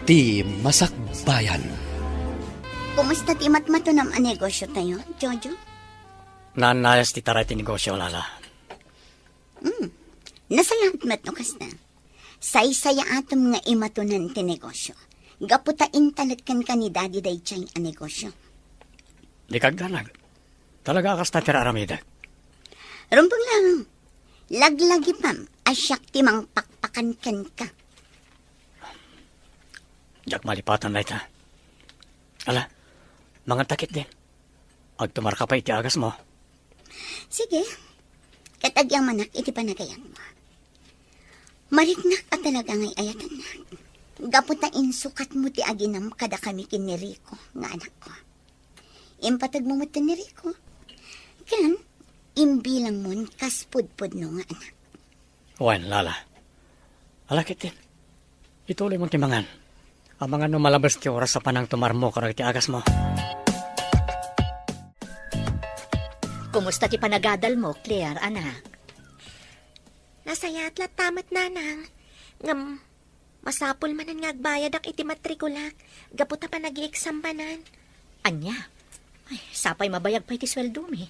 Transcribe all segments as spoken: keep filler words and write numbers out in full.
Ti Masakbayan. Kumusta ti matmatunam a negosyo tayo, Jojo? Naannayas ti taray ti negosyo, Lala. Hmm. Nasayaat met no kasta. Saysayaatem nga imatunan ti negosyo. Gapu ta intalek kenka ni Daddy daydiay a negosyo. Dika agdanag. Talaga a kasta ti aramidek. Rumbeng lang. Laglagipem a siak ti mangpakpakan kenka. Diak malipatan dayta. Ala, mangantakit din. Agtumarka pay iti agasmo. Sige. Ket agyamanak iti panagayatmo. Mariknak a talaga nga ay-ayatennak. Gapu ta insukatmo ti aginam kadakami ken ni Rico nga anakko. Impategmo met ni Rico. Ken imbilangmon kas pudpudno nga anak. Wen, Lala. Ala ketdin. Ituloymon ti mangan. Amangan no malabes ti oras a panangtumarmo kadagiti agasmo. Kumusta ti panagadalmo, Claire, anak? Nasayaat latta met, Nanang. Ngem, masapul manen nga agbayadak iti matrikulak, gapu ta panag-i-exam manen. Ania? Ay, sapay mabayag pay ti sueldomi.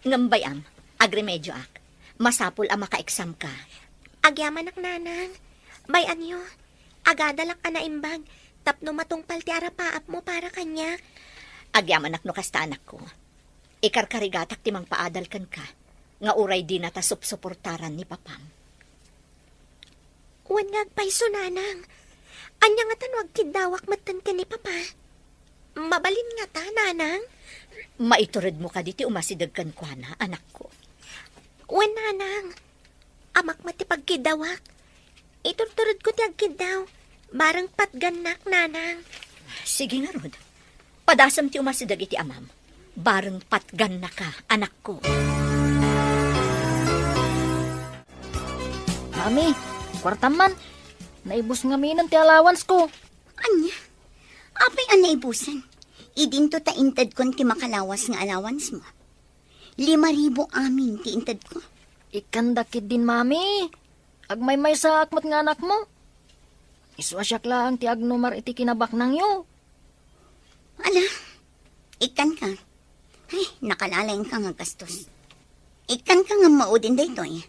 Ngem bay-am, agremedioak. Masapul a maka-exam ka. Agyamanak, Nanang. Bay-anyo, agadalak a naimbag tapno matungpal ti arapaapmo para kaniak. Agyamanak no kasta, anakko. Ikarkarigatak ti mangpaadal kenka, nga uray dinata supsuportaran ni papam. Wen nga agpayso, Nanang. Ania ngata no agkiddawak metten ken ni Papa? Mabalin ngata, Nanang? Maituredmo kadi ti umasideg kenkuana, anakko? Wen, Nanang. Amak met ti pagkiddawak. Iturturedko ti agkiddaw. Bareng patgannak, Nanang. Sige ngarud. Padasem ti umasideg iti amam. Bareng patgannaka, anakko. Mami, kuartam man. Naibus ngaminen ti allowance ko. Ania? Apay a naibusen? Idinto ta intedkon ti makalawas nga allowance mo. Lima ribu amin ti intedko. Ikkanda ketdin, Mami. Agmaymaysaak met nga anakmo. Isu a siak laeng ti agnumar iti kinabaknangyo. Ala, ikkanka. Ay, nakalalaingka nga gastos. Ikkanka nga maudin daytoy.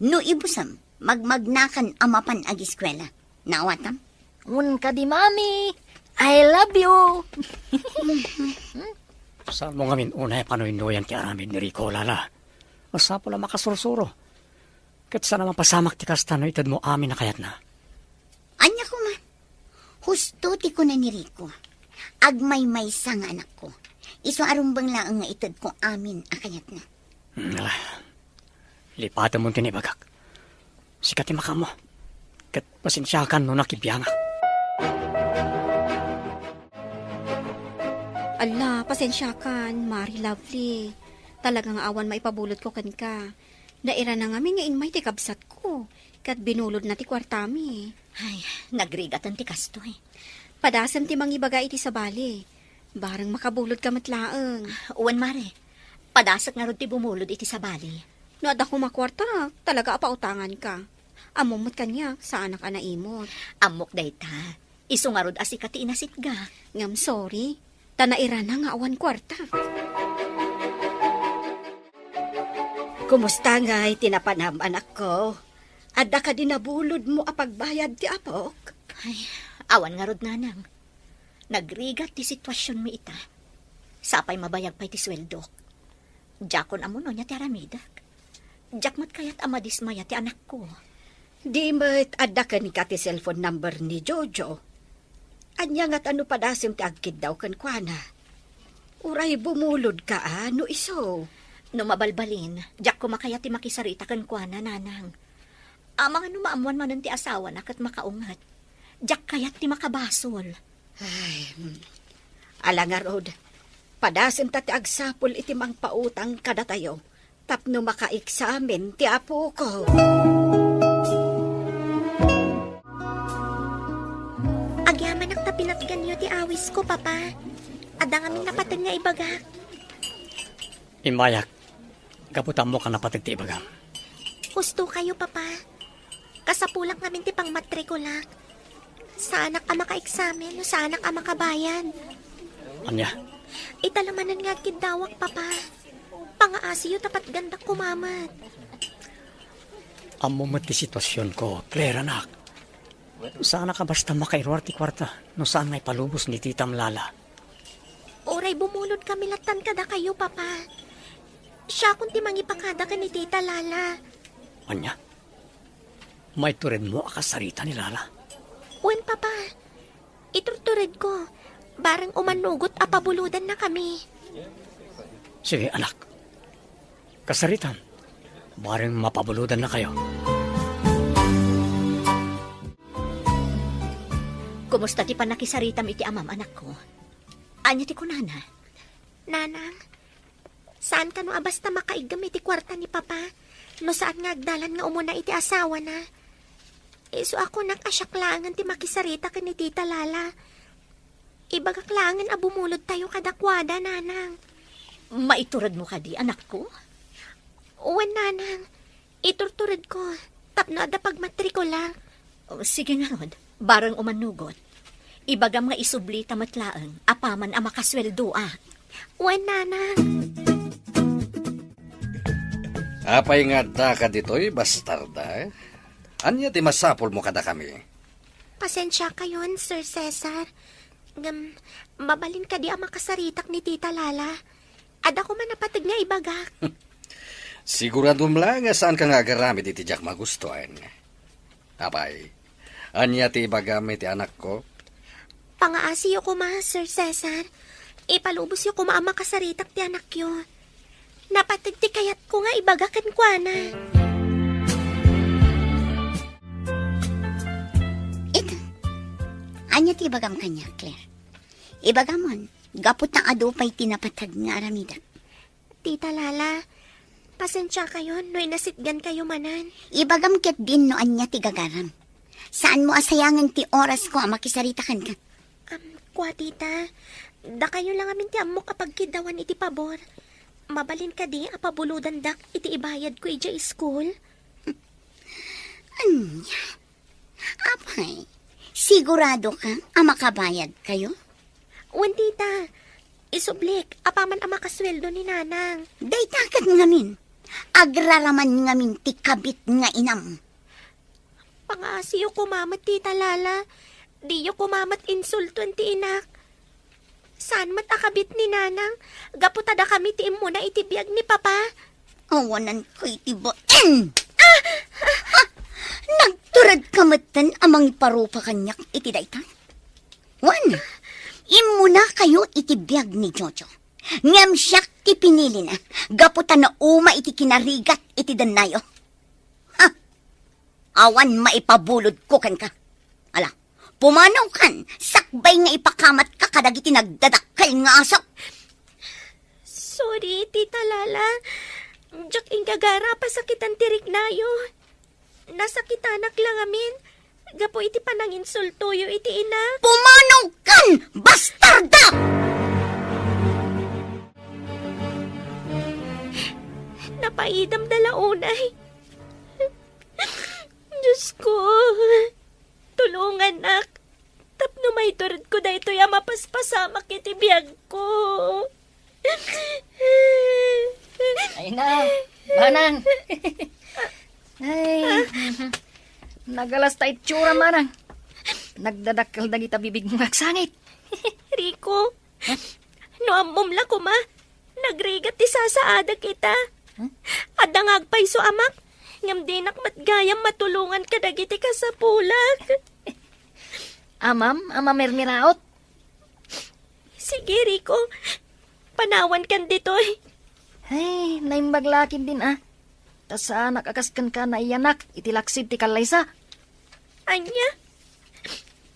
No ibusem, magmagnakan a mapan agiskuela. Naawatam? Wen kadi, Mami. I love you. Saan mo ngamin unay a panuynuyan ti aramid ni Rico, Lala? Masapul a makasursuro. Ket saan a mapasamak ti kasta no itedmo amin a kayatna. Ania koma? Husto ti kuna ni Rico. Agmaymaysa nga anakko. Isu a rumbeng laeng nga itedko amin a kayatna. Hmm, ala. Lipatemon ti naibagak. Sika ti makaammo. Ket pasensiakan no nakibiangak. Alla, pasensiakan, Mari Lovely. Talaga nga awan maipabulodko kenka. Nairana ngamin nga immay ti kabsatko, ket binulodna ti kuartami. Ay, nagrigaten ti kastoy. Padasem ti mangibaga iti sabali. Bareng makabulodka met laeng. Wen, Mare. Padasek ngarud ti bumulod iti sabali. No adda koma kuarta, talaga a pautanganka. Ammom met kaniak, saanak a naimot. Ammok dayta. Isu ngarud a sika ti inasitga. Ngem sorry, ta nairana nga awan kuarta. Kumusta ngay ti napanam, anakko? Adda kadi nabulodmo a pagbayad ti apok? Ay, awan ngarud, Nanang. Nagrigat ti situasionmi ita. Sapay mabayag pay ti sueldok. Diakon ammo no ania ti aramidek. Diak met kayat a madismaya ti anakko. Di met adda kenka ti cellphone number ni Jojo? Ania ngata no padasem ti agkiddaw kenkuana? Uray bumulodka a no isu? No mabalbalin, diak koma kayat ti makisarita kenkuana, Nanang. Amangan no maammoan manen ti asawana ket makaunget. Diak kayat ti makabasol. Ay, hmm. Ala ngarud, padasemta ti agsapul iti mangpautang kadatayo tapno makaeksamen ti apoko. Agyamanak ta pinatganyo ti awisko, Papa. Adda ngamin napateg nga ibagak. Immayak, gapu ta ammok a napateg ti ibagam. Husto kayo, Papa. Kasapulak ngamin ti pangmatrikulak. Saanak a makaeksamen no saanak a makabayad. Ania? Ita la manen nga agkiddawak, Papa. Pangaasiyo ta patgandak kumamat. Ammo met ti situasionko, Claire, anak. Saanak a basta makairuar ti kuarta no saan nga ipalubos ni titam, Lala. Uray bumulod kami lattan kadakayo, Papa. Siakon ti mangipakada ken ni Tita Lala. Ania? Maituredmo a kasarita ni Lala? Wen, Papa. Iturturedko. Bareng umanugot a pabulodannakami. Sige, anak. Kasaritam. Bareng mapabulodannakayo. Kumusta ti pannakisaritam iti amam, anakko? Ania ti kunana? Nanang, saan kano a basta makaiggem iti kuarta ni Papa no saan nga agdalan nga umuna iti asawana. Isu a kunak a siak laengen ti makisarita ken ni Tita Lala. Ibagak laengen a bumulodtayo kadakuada, Nanang. Maituredmo kadi, anakko? Wen, Nanang. Iturturedko tapno adda pagmatrikulak. O, sige ngarud, bareng umanugot. Ibagam nga isublita met laeng apaman a makasueldoak. Wen, Nanang. Apay nga addaka ditoy, bastarda? Ania ti masapulmo kadakami? Pasensiakayon, Sir Cesar. Ngem, mabalin kadi a makasaritak ni Tita Lala? Adda koma napateg nga ibagak. Siguradom la nga saanka nga agaramid iti diak magustuan. Apay, ania ti ibagam iti anakko? Pangaasiyo koma, Sir Cesar. Ipalubosyo koma a makasaritak ti anakyo. Napateg ti kayatko nga ibaga kenkuana. Ita, ania ti ibagam kaniak, Claire? Ibagamon, gapu ta adu pay ti napateg nga aramidek. Tita Lala, pasensiakayon no inasitgankayo manen. Ibagam ketdin no ania ti gagaram. Saanmo a sayangen ti orasko a makisarita kenka. Am, kua, Tita, dakayo la ngamin ti ammok a pagkiddawan iti pabor. Mabalin kadi a pabulodandak iti ibayadko idiay iskul? Ania? Apay, siguradoka a makabayadkayo? Wen, Tita. Isublik, apaman a makasueldo ni Nanang. Dayta ket ngamin, agraraman ngamin ti kabit nga inam. Pangaasiyo koma met, Tita Lala. Diyo koma met insultoen ti inak. Saan met a kabit ni Nanang, gapu ta dakami ti immuna iti biag ni Papa. Awananko iti bain! Ah! Ha? Nagturedka metten a mangiparupa kaniak iti dayta? Wen, immunakayo iti biag ni Jojo. Ngem siak ti pinilina, gapu ta nauma iti kinarigat iti dennayo. Ha? Awan maipabulodko kenka. Ala, pumanawkan, sakbay nga ipakamatka kadagiti nagdadakkel nga aso. Sorry, Tita Lala. Diak inggagara a pasakitan ti riknayo. Nasakitanak la ngamin gapu iti pananginsultoyo iti ina. Pumanawkan, bastarda! Napaidam da la unay. Diosko, tulonganak tapno maituredko daytoy a mapaspasamak iti biagko. Ay na, manang. Ay, nagalas ta itsura, manang. Nagdadakkel dagita bibigmo nga agsangit. Rico, no ammom la koma, nagrigat ti sasaadek ita. Huh? Adda nga agpayso amak, ngem dinak met gayam matulongan kadagiti kasapulak. Amam a mamirmiraot. Sige, Rico. Panawankan ditoy. Ay, naimbag la ketdin a. Ta saanak a kas kenka naiyanak iti laksid ti kallaysa. Ania?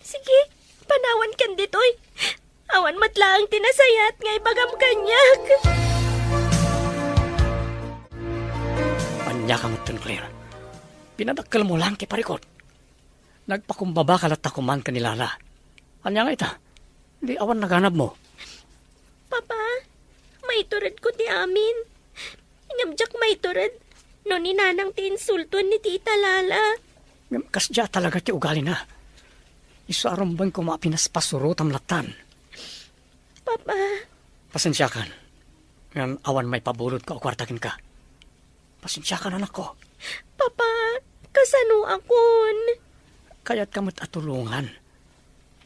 Sige, panawankan ditoy. Awan met laeng ti nasayaat nga ibagam kaniak. Ania ka metten, Claire? Pinadakkelmo laeng ti parikut. Nagpakumbabaka latta koman ken ni Lala. Ania nga ita? Di awan naganabmo? Papa, maituredko ti amin. Ngem diak maitured no ni Nanang ti insultoen ni Tita Lala. Ngem kasdiay talaga ti ugalina. Isu a rumbeng koma a pinaspasurotam lattan. Papa. Pasensiakan. Ngem awan maipabulodko a kuarta kenka. Pasensiakan, anakko. Papa, kasanoakon? Kayatka met a tulongan.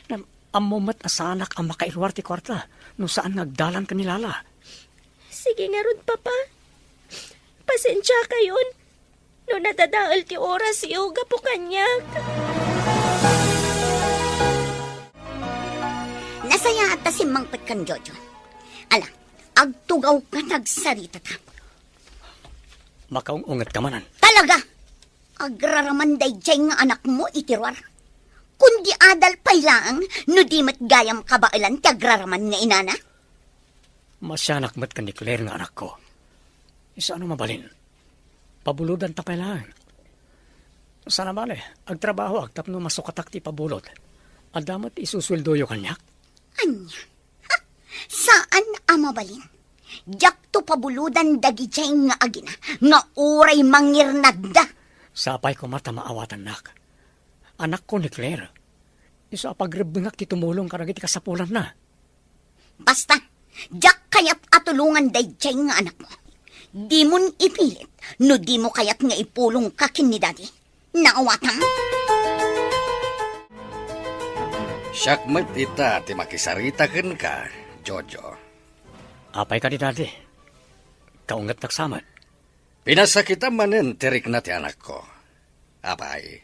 Ngem ammo met a saanak a makairuar ti kuarta no saan nga agdalan ken ni Lala. Sige ngarud, Papa. Pasensiakayon no nadadael ti orasyo gapu kaniak. Nasayaat ta simmangpet kan Jojo. Ala, agtugawka ta agsaritata. Makaung-ungetka manen. Talaga! Agraraman daydiay nga anakmo iti ruar. Kundi adal pay laeng no di met gayam kabaelan ti agraraman nga inana. Masianak met ken ni Claire nga anakko. Isu a no mabalin, pabulodanta pay laeng. Saan a bale, agtrabahoak tapno masukatak ti ipabulod. Adda met isusueldoyo kaniak. Ania? Ha? Saan a mabalin. Diakto pabulodan dagidiay nga agina nga uray mangirnadda. Sapay koma ta maawatannak. Anakko ni Claire. Isu a pagrebbengak ti tumulong kadagiti kasapulanna. Basta, diak kayat a tulongan daydiay nga anakmo. Dimon ipilit no dimo kayat nga ipulongka ken ni Daddy. Naawatam? Siak met ita ti makisarita kenka, Jojo. Apay kadi, Daddy? Kaungetnak sa met. Pinasakitam manen ti rikna ti anakko. Apay,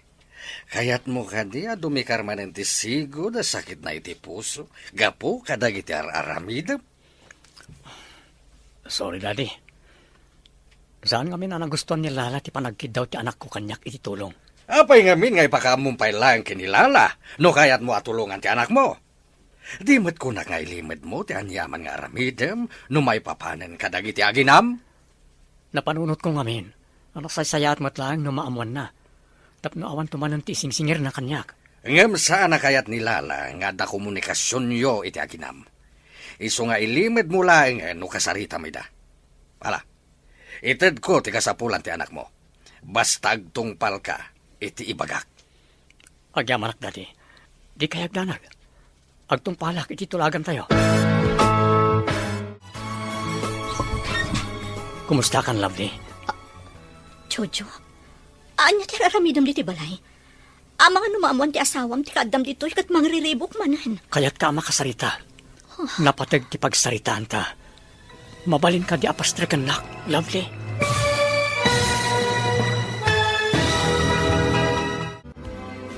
kayatmo kadi a dumikar manen ti sigud a sakitna iti puso gapu kadagiti ar-aramidem? Sorry, Daddy. Saan ngamin a nagustuan ni Lala ti panagkiddaw ti anakko kaniak iti tulong. Apay ngamin nga ipakaammom pay laeng ken ni Lala no kayatmo a tulongan ti anakmo? Di met kunak nga ilimedmo ti aniaman nga aramidem no maipapanen kadagiti aginam? Napanunotko ngamin a nasaysayaat met laeng no maammoanna, tapno awanto manen ti isingsingirna kaniak. Ngem saan a kayat ni Lala nga adda komunikasionyo iti aginam. Isu nga ilimedmo laeng no kasaritam ida. Ala, itedko ti kasapulan ti anakmo. Basta agtungpalka iti ibagak. Agyamanak, Daddy. Dikay agdanag. Agtungpalak iti tulagantayo. Kumustakan, Lovely? Jojo, ania ti ar-aramidem ditoy balay? Amangan no maammoan ti asawam ti kaaddam ditoy ket mangriribuk manen. Kayatka a makasarita. Napateg ti pagsaritaanta. Mabalin kadi a pastrekennak, Lovely?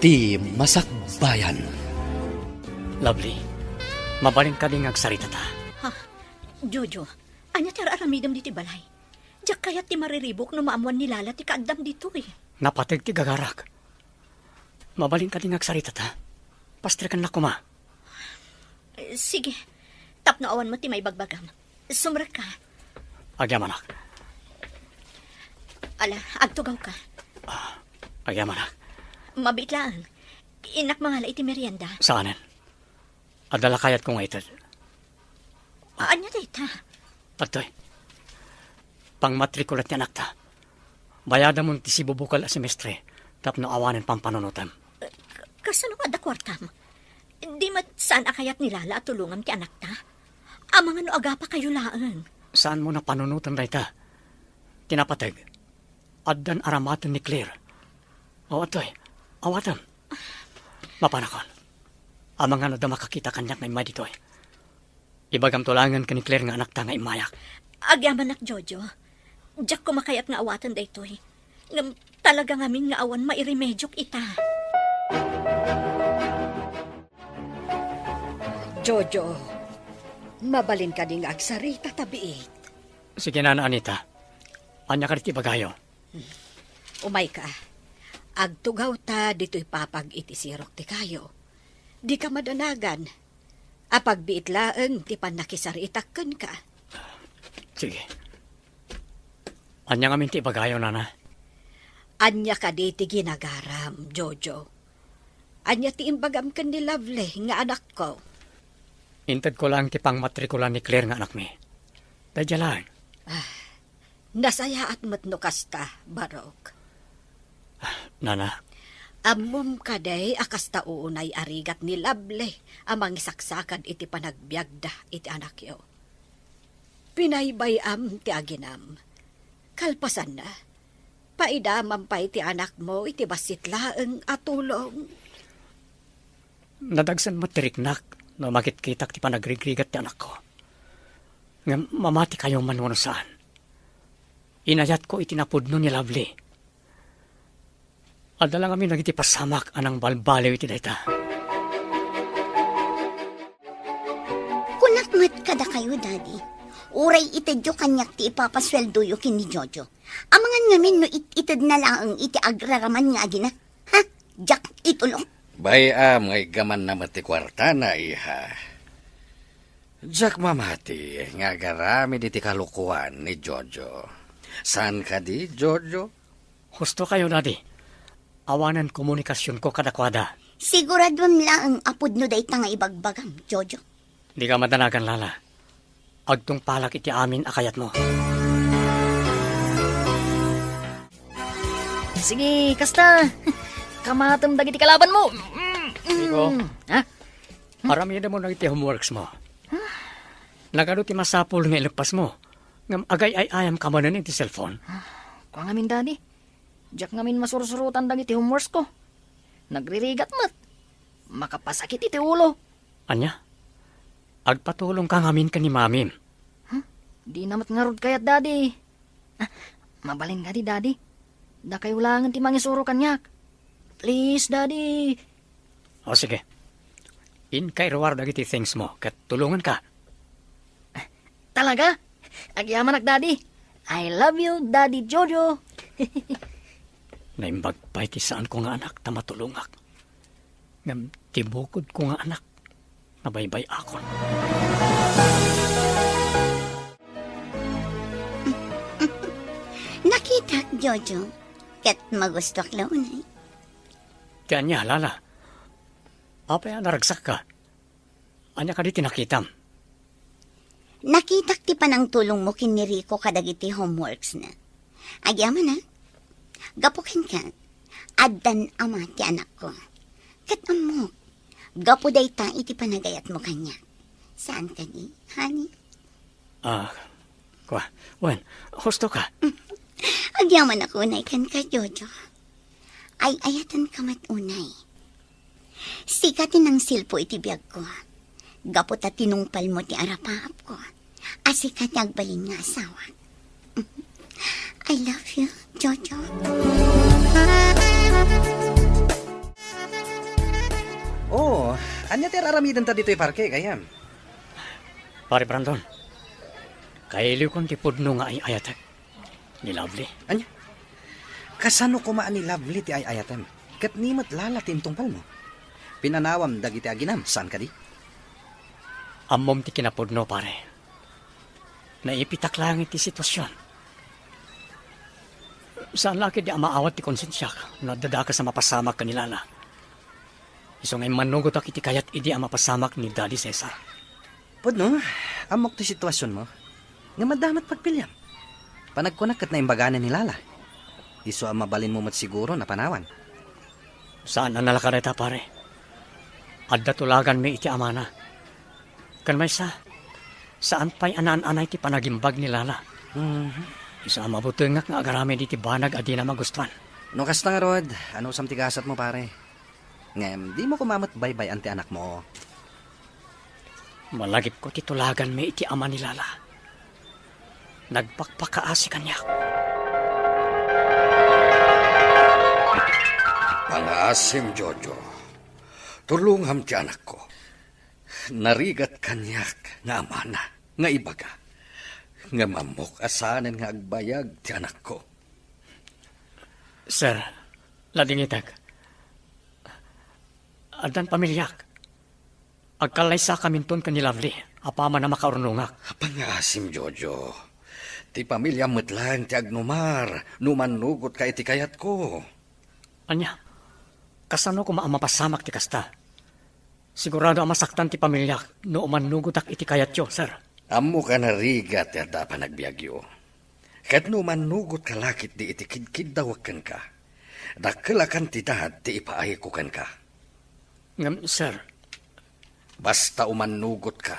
Ti masakbayan. Lovely, mabalin kadi nga agsaritata? Ha? Jojo, ania ti ar-aramidem ditoy balay? Diak kayat ti mariribuk no maammoan ni Lala ti kaaddam ditoy. Napateg ti gagarak. Mabalin kadi nga agsaritata? Pastrekennak koma. Eh, sige. Tapno awan met ti maibagbagam. Sumrekka. Agyamanak. Ala, agtugawka. Ah, agyamanak. Mabiit laeng. Innak mangala iti merienda. Saanen? Adda la kayatko nga ited. Ania dayta? Adtoy. Pangmatrikula ti anakta. Bayadamon ti sibubukel a semestre tapno awanen pampanunotem. Ka-, kasano nga adda kuartam? Di met saan a kayat ni Lala a tulongam ti anakta? Amangan no agapakayo laeng. Saanmo a panunoten dayta? Ti napateg, addan aramaten ni Claire. O, adtoy, awatem. Mapanakon. Amangan no adda makakita kaniak nga immay ditoy. Ibagamto laengen ken ni Claire nga anakta nga immayak. Agyamanak, Jojo. Diak koma kayat nga awaten daytoy. Ngem talaga ngamin nga awan mairemediok ita. Jojo, mabalin kadi nga agsarita ta biit? Sige, Nana Anita. Ania kadi ti ibagayo? Umayka. Agtugawta ditoy papag iti sirok ti kayo. Dika madanagan. Apagbiit laeng ti pannakisaritak kenka. Sige. Ania ngamin ti ibagayo, Nana? Ania kadi ti ginagaram, Jojo? Ania ti imbagam ken ni Lovely nga anakko? Intedko laeng ti pangmatrikula ni Claire nga anakmi. Daydiay laeng. Ah, nasayaat met no kasta, Barok. Nana. Ammom kadi a kasta unay a rigat ni Lovely a mangisaksakad iti panagbiagda iti anakyo. Pinaybay-am ti aginam. Kalpasanna, paidamam pay ti anakmo iti bassit laeng a tulong. Nadagsen met ti riknak no makitkitak ti panagrigrigat ti anakko. Ngem mamatikayo man wenno saan, inayatko iti napudno ni Lovely. Adda la ngamin dagiti pasamak a nangbalbaliw iti dayta. Kunak met kadakayo, Daddy, uray itedyo kaniak ti ipapasueldoyo ken ni Jojo. Amangan ngamin no it-itedna laeng iti agraraman nga agina. Ha? Diak itulok. Bay-am nga iggamanna met ti kuartana, iha. Diak mamati nga agaramid iti kalokoan ni Jojo. Saan kadi, Jojo? Husto kayo, Daddy. Awanen komunikasionko kadakuada. Siguraduem laeng a pudno dayta nga ibagbagam, Jojo. Dika madanagan, Lala. Agtungpalak iti amin a kayatmo. Sige, kasta. Kamatem dagiti kalabanmo. Rico. Ha? Aramidem dagiti homeworks mo. Nagadu ti masapul nga ileppasmo. Ngem agay-ay-ayam ka manen iti cellphone. Kua ngamin, Daddy. Diak ngamin masursurotan dagiti homeworks ko. Nagririgat met. Makapasakit iti ulo. Ania? Agpatulong ka ngamin ken ni Mamim. Huh? Dina met ngarud kayat, Daddy. Ah, mabalin kadi, Daddy? Dakayo laengen ti mangisuro kaniak. Please, Daddy. O, sige. Inka iruar dagiti things mo, ket tulonganka. Talaga? Agyamanak, Daddy. I love you, Daddy Jojo. Naimbag pay ti saanko nga anak ta matulongak. Ngem ti bukodko nga anak, nabaybay-akon. Nakitak, Jojo, ket magustuak la unay. Ti ania, Lala? Apay a naragsakka? Ania kadi ti nakitam? Nakitak ti panangtulongmo ken ni Rico kadagiti homeworksna. Agyamanak, gapu kenka, addan ama ti anakko. Ket ammok, gapu dayta iti panagayatmo kaniak. Saan kadi, honey? Ah, kua, wen, husto ka. Agyamanak unay kenka, Jojo. Ay-ayatenka met unay. Sika ti nangsilpo iti biagko. Gapu ta tinungpalmo ti arapaapko. A sika ti agbalin nga asawak. I love you, Jojo. Oh, ania ti ar-aramidenta ditoy parke, gayyem? Pare Brandon, kailiwkon ti pudno nga ay-ayatek. Ni Lovely. Ania? Kasano koma a ni Lovely ti ay-ayatem? Ket ni met Lala ti intungpalmo? Pinanawam dagiti aginam, saan kadi? Ammom ti kinapudno, pare. Naipitak laeng iti sitwasion. Saan la ketdi a maawat ti konsensiak no adda dakes a mapasamak ken ni Lala. Isu nga immannugotak iti kayat idi a mapasamak ni Daddy Cesar. Pudno, ammok ti situasionmo. Ngem adda met pagpiliam. Panagkunak ket naimbaganen ni Lala. Isu a mabalinmo met siguro a panawan. Saan a nalaka dayta, pare. Adda tulaganmi iti amana. Ken maysa, saan pay a naan-anay ti panagimbag ni Lala. Mhm. Isu a mabutengak nga agaramid iti banag a dina magustuan. No kasta ngarud, anusam ti gasatmo, pare? Ngem dimo koma met baybay-an ti anakmo. Malagipko ti tulaganmi iti ama ni Lala. Nagpakpakaasi kaniak. Pangaasim, Jojo. Tulongam ti anakko. Narigat kaniak nga amana nga ibaga. Ngem ammok a saanen nga agbayag ti anakko. Sir, ladingitek. Addan pamiliak. Agkallaysakaminton ken ni Lovely, apaman a makaurnongak. Pangaasim, Jojo. Ti pamiliam met laeng ti agnumar no umannugotka iti kayatko. Ania? Kasano koma a mapasamak ti kasta? Sigurado a masaktan ti pamiliak no umannugotak iti kayatyo, sir. Ammok a narigat ti adda a panagbiagyo. Ket no umannugotka la ketdi iti kidkiddawek kenka, Dakkelakan ti daat ti ipaayko kenka. Ngem, sir. Basta umannugotka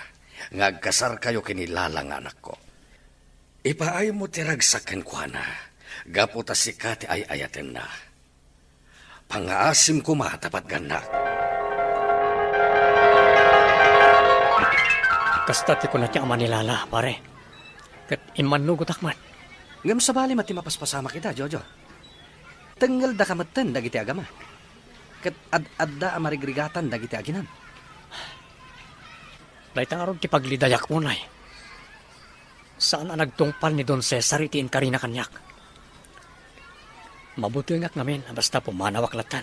nga agkasarkayo ken ni Lala nga anakko. Ipaaymo ti ragsak kenkuana, gapu ta sika ti ay-ayatenna. Pangngaasim koma ta patgannak. Kasta ti kuna ti ama ni Lala, pare. Ket immannugotak met. Ngem sabali met ti mapaspasamak ida, Jojo. Tengngeldaka metten dagiti agama. Ket ad-adda a marigrigatan dagiti aginam. Dayta ngarud ti paglidayakmo, Nay. Saan a nagtungpal ni Don Cesar iti inkarina kaniak. Mabutengak ngamin a basta pumanawak latta.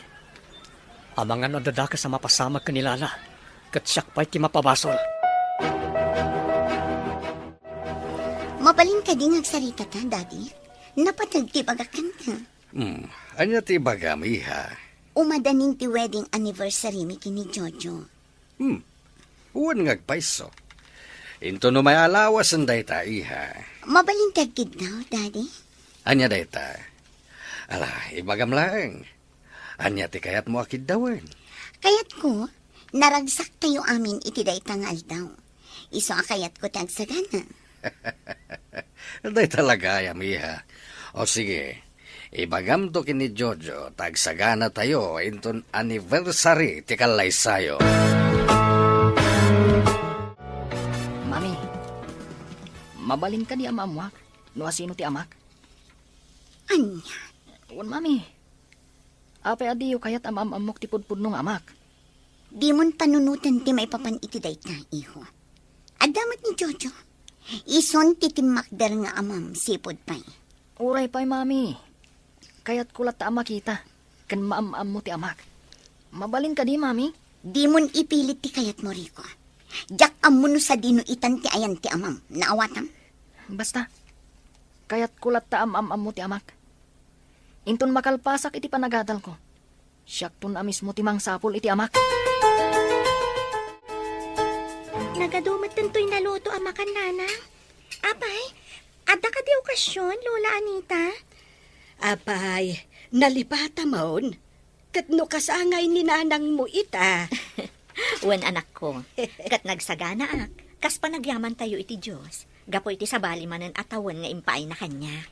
Amangan no adda dakes a mapasamak ken ni Lala, ket siak pay ti mapabasol. Mabalin kadi nga agsarita ta, Daddy? Napateg ti ibagak kenka. Hmm, ania ti ibagam, iha? Umadanin ti wedding anniversary mi ken ni Jojo. Hmm, wen nga agpayso. Inton umay a lawasen dayta, iha. Mabalin ti agkiddaw, Daddy? Ania dayta? Ala, ibagam laeng. Ania ti kayatmo a kiddawen? Kayatko, naragsaktayo amin iti dayta nga aldaw. Isu a kayatko ti agsagana. Dayta la gayam, iha. O sige, ibagamto ken ni Jojo ta agsaganatayo inton anniversary ti kallaysayo. Mami, mabalin kadi a maammuak no asino ti amak? Ania? Wen, Mami. Apay a diyo kayat a maam-ammok ti pudpudno nga amak? Dimon panunoten ti maipapan iti dayta, iho. Adda met ni Jojo. Isun ti timmakder nga amam, sipud pay. Uray pay, Mami. Kayatko latta a makita ken maam-ammo ti amak. Mabalin kadi, Mami? Dimon ipilit ti kayatmo, Rico. Diak ammo no sadino itan ti ayan ti amam. Naawatam? Basta, kayatko latta a maam-ammo ti amak. Inton makalpasak iti panagadalko, siakton a mismo ti mangsapul iti amak. Nagadu metten toy naluto a makan, Nanang. Apay, adda kadi okasion, Lola Anita? Apay, nalipatamon? Ket no kasangay ni nanangmo ita? Wen, anakko, ket nagsaganaak, kas panagyamantayo iti Dios, gapu iti sabali manen a tawen nga impaayna kaniak.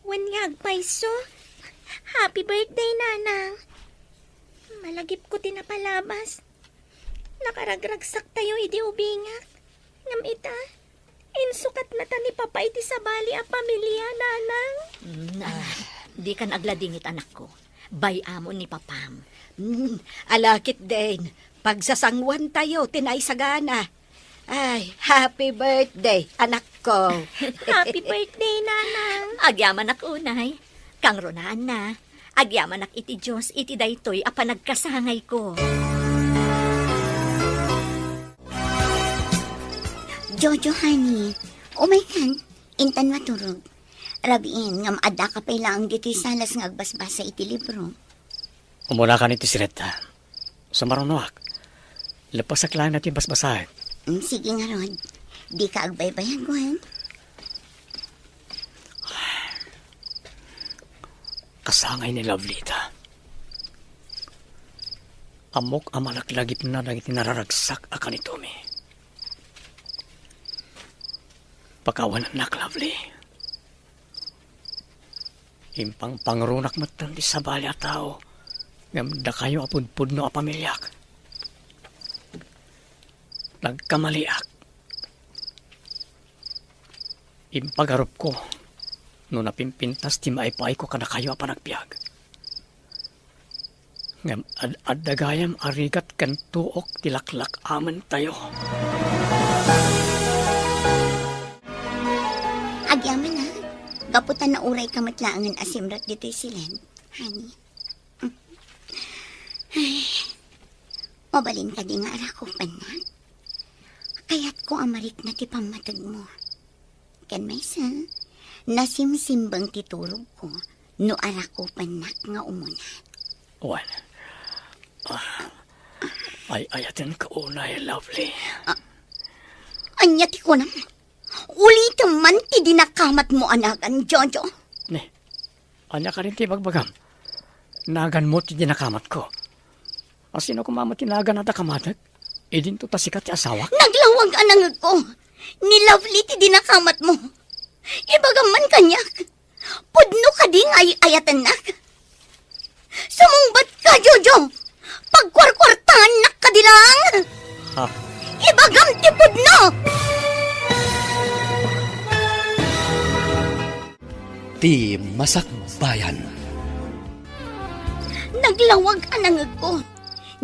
Wen nga agpayso. Happy birthday, Nanang. Malagipko ti napalabas. Nakaragragsaktayo idi ubingak. Ngem ita, insukatna ta ni Papa iti sabali a pamilia, Nanang. Mm, ah, dikan agladingit, anakko. Bay-amon ni Papam. Mm, ala ketdin, pagsasanguantayo ti naisagana. Ay, happy birthday, anakko. Happy birthday, Nanang. Agyamanak unay. Kangrunaanna, agyamanak iti Dios iti daytoy a panagkasangayko. Jojo, honey, umaykan, intan maturog. Rabiin, ngem addaka pay laeng ditoy salas nga agbasbasa iti libro. Umunakan iti siretta. Sumarunoak. Lepasak laeng ti basbasaek. Mm, sige ngarud. Dika agbaybayag, wen? Kasangay ni Lovely ita. Ammok a malaklagipna dagiti nararagsak a kanitomi. Pakawanennak, Lovely. Impangpangrunak metten ti sabali a tao, ngem dakayo a pudpudno a pamiliak. Nagkamaliak. Impagarupko no napimpintas ti maipayko kadakayo a panagbiag. Ngem ad-, adda gayam a rigat ken tuok ti laklak-amentayo. Agyamanak, gapu ta naurayka met laengen a simrek ditoy siled, honey. Ay, mabalin kadi nga arakupennak? Kayatko a marikna ti pammategmo. Ken maysa, nasimsimbeng ti turogko no arakupennak nga umunat. Wen, ah, ay-ayatenka unay, Lovely. Ah, ania ti kunam? Ulitem man ti dinakamatmo a nagan, Jojo. Ne, ania kadi ti ibagbagam? Naganmo ti dinakamatko. Asino koma met ti nagan a dakamatko? Idinto ta sika ti asawak? Naglawag a nangegko. Ni Lovely ti dinakamatmo. Ibagam man kaniak. Pudno kadi nga ay-ayatennak? Sumungbat ka, Jojo! Pagkuarkuartaannak kadi laeng! Ha? Ibagam ti pudno! Ti Masakbayan. Naglawag a nangegko.